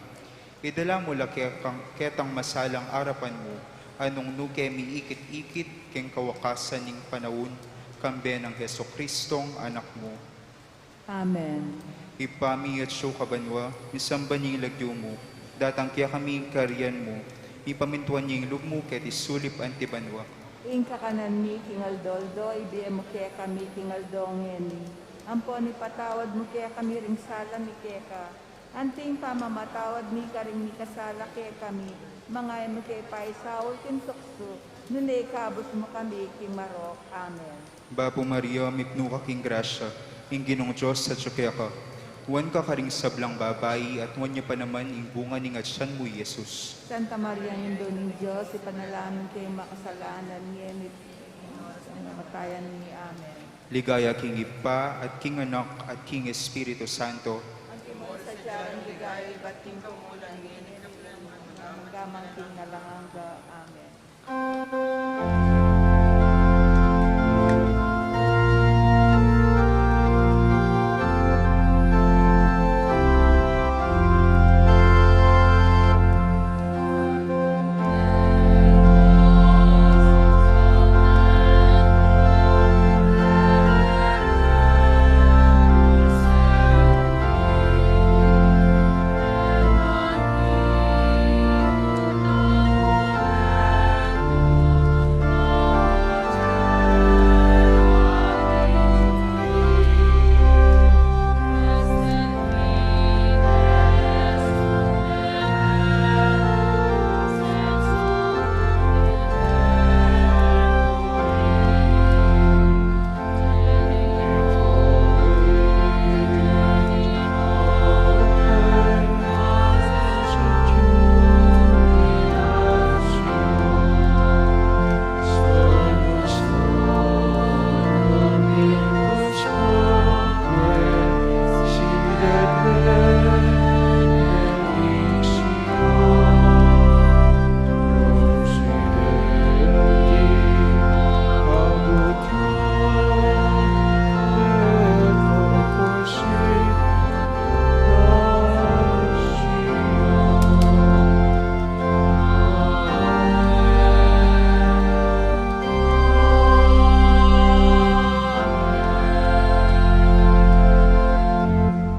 Idala mu la kekang, ketang masalang arapan mu, a nung nu ke miikit-ikit keng kawakasan ning panaun, kambe nang Jesucristong Anak mu. Amen. Ibpa mi, atsu ka banua, misamban ya ing lagyu mu, datang kekami ing kayarian mu, mipamintuan ya ing lub mu keti sulip anti banua. Ing kakanan mi king aldo-aldo ibie mu kekami king aldo ngeni. Ampon ipatawad mu kekami ring sala mi keka, anti ing pamamatawad mi karing mikasala kekami, manga e mu ke paisaul king tuksu, nune ikabus mu kami king marok. Amen. Bapu Maria, mipnu ka king grasya, ing Ginung Dios atsu keka. Nuan ka karing sablang babai, at nuan ya pa naman ing bunga ning atian mu, i Jesus. Santa Maria, Indu ning Dios, ipanalangin mu kaming makasalanan, ngeni at king oras ning kamatayan mi. Amen. Ligaya king Ibpa, at king Anak, at king Espiritu Santo. Antimo ing sadya ning ligaya ibat king kamumulan, ngeni at kapilan man, mangga man king alang angga. Amen.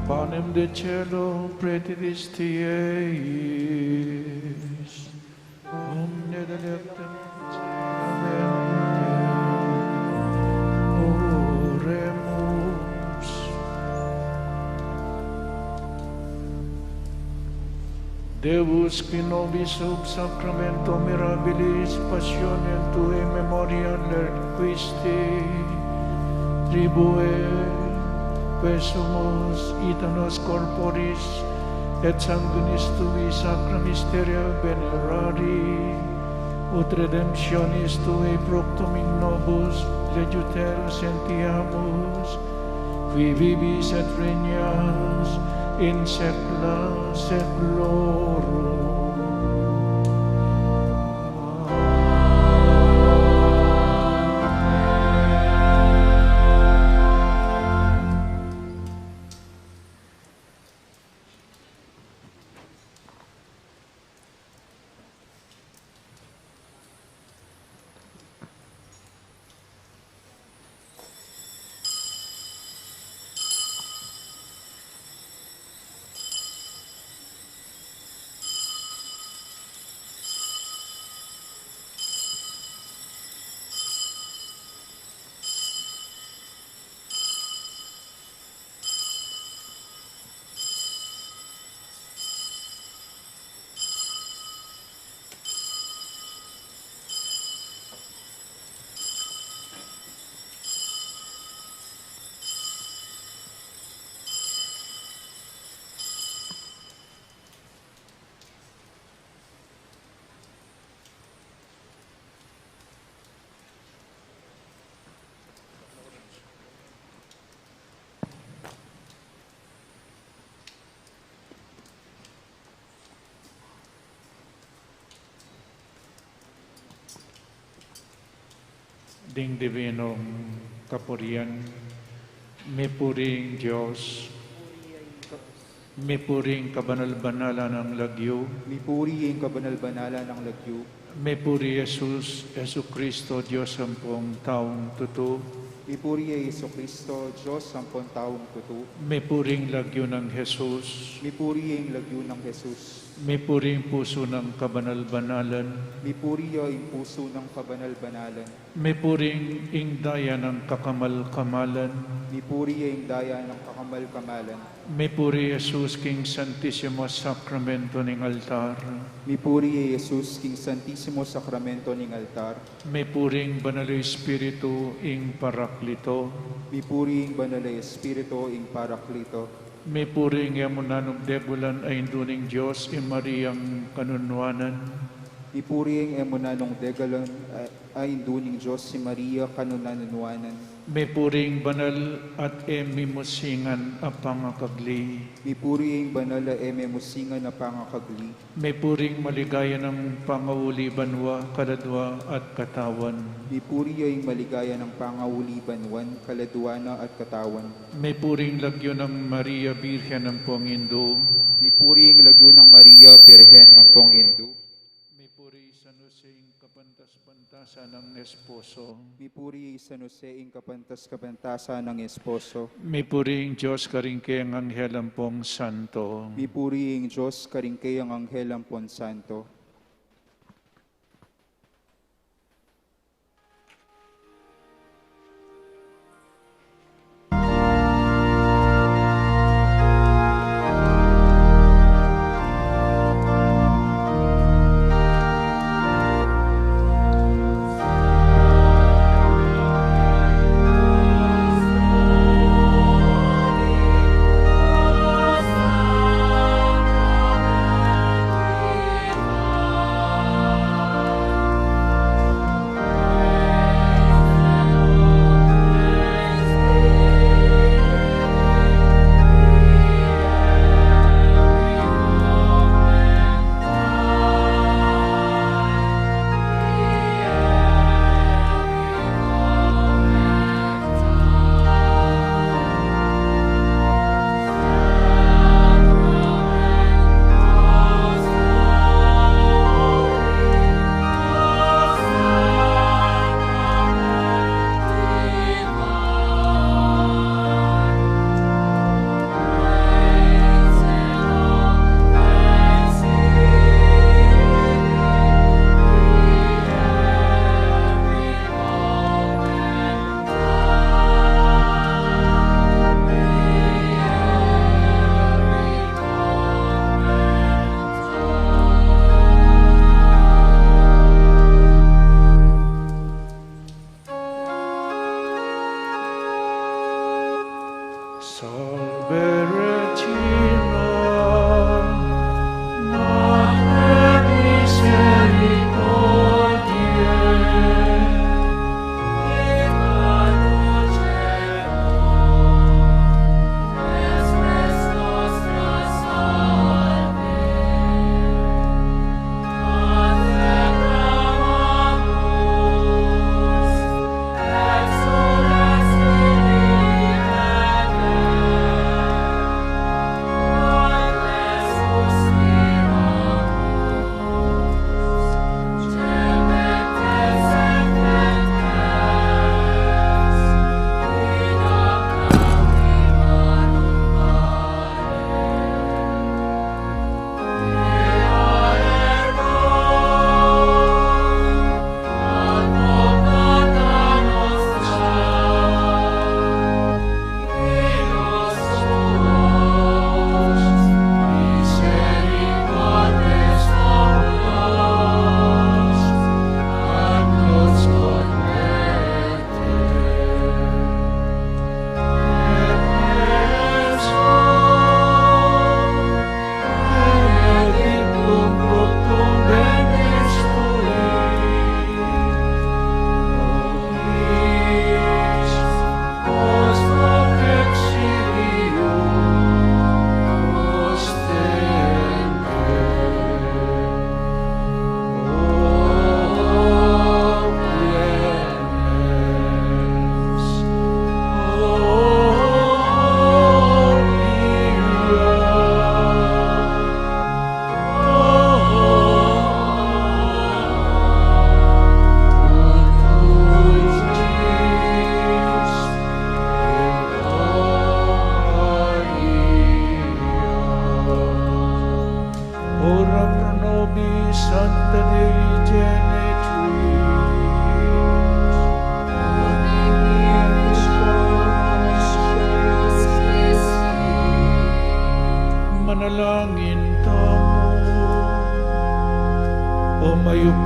Panem de celo, prete dies tiestis, omne delectum Oremus. Deus, qui nobis sub sacramento mirabilis passionem tuae memoriam requisit, retribuet quesumus ita nos corporis et sanguinis tui sacra mysteria venerari, ut redemptionis tuae promptum in nobis legiter sentiamus, qui vivis et regnas in saecula saeculorum. Amen. Ding dibinung kapurian, mipuri ing Dios, mipuri ing kabanal-banalan nang lagyu, mipuri ing kabanal-banalan nang lagyu, mipuri Jesus, Jesucristo, Dios ampong taung tutu. Mipuri ya Jesucristo, Dios ampon taung tutu. Mipuri ing lagyu nang Jesus. Mipuri ya ing lagyu nang Jesus. Mipuri ing pusu nang kabanal-banalan. Mipuri ya ing pusu nang kabanal-banalan. Mipuri ing daya nang kakamal-kamalan. Mipuri ya ing daya nang kakamal-kamalan. Mipuri Jesus king Santisimo Sakramento ning altar. Mipuri ya Jesus king Santisimo Sakramento ning altar. Mipuri ing Banal a Espiritu ing Paraklito. Mipuri ing Banal a Espiritu ing Paraklito. Mipuri ing e mu nanung degalan a Indu ning Dios, i Mariang kanunuanan. Mipuri ing e mu nanung degalan a, a Indu ning Dios, i Maria kanunanuanan. Mipuri ing banal at e mimusingan a pangakagli. Mipuri ing banal a e mimusingan a pangakagli. Mipuri ing maligaya nang pangauli banua, kaladua at katawan. Mipuri ya ing maligaya nang pangauli banuan, kaladua na at katawan. Mipuri ing lagyu nang Maria Birhen ampong Indu. Mipuri ing lagyu nang Maria Birhen ampong Indu. Mipuri i San Jose ing kapantas-pantasan nang esposo. Mipuri i San Jose ing kapantas-kapantasan nang esposo. Mipuri ing Dios karing kayang anghel ampong santo. Mipuri ing Dios karing kayang anghel ampong santo.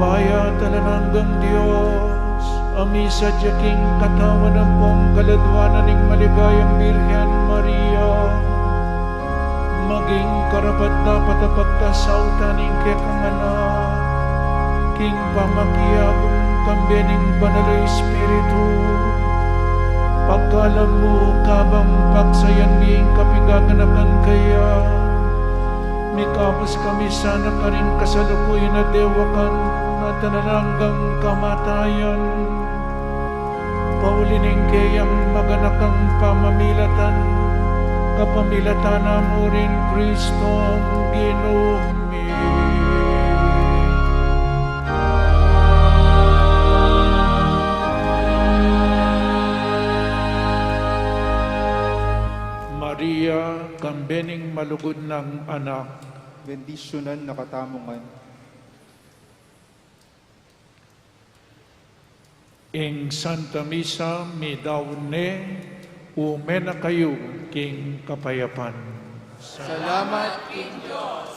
Mayap at alang anggang Dios, a misadya king katawan ampong kaladwanan ning maligayang Birhen Maria, maging karapat-dapat a pagkasautan ning kekang anak, king pamakiabe kambe ning Banal a Espiritu, pagkalub mu kabang pagsayan mi ing kapigaganakan kaya, mikabus kami sana karing kasalukuyan a dewakan at alang anggang kamatayan. Pauli ning keyang maganakang pamamilatan, kapamilatan na mu rin Kristong Ginu mi. Maria, kambe ning malugud nang anak, bendisyunan na katamu ngan. Ing Santa Misa midaun ne, ume na kayu king kapayapan. Salamat king Dios.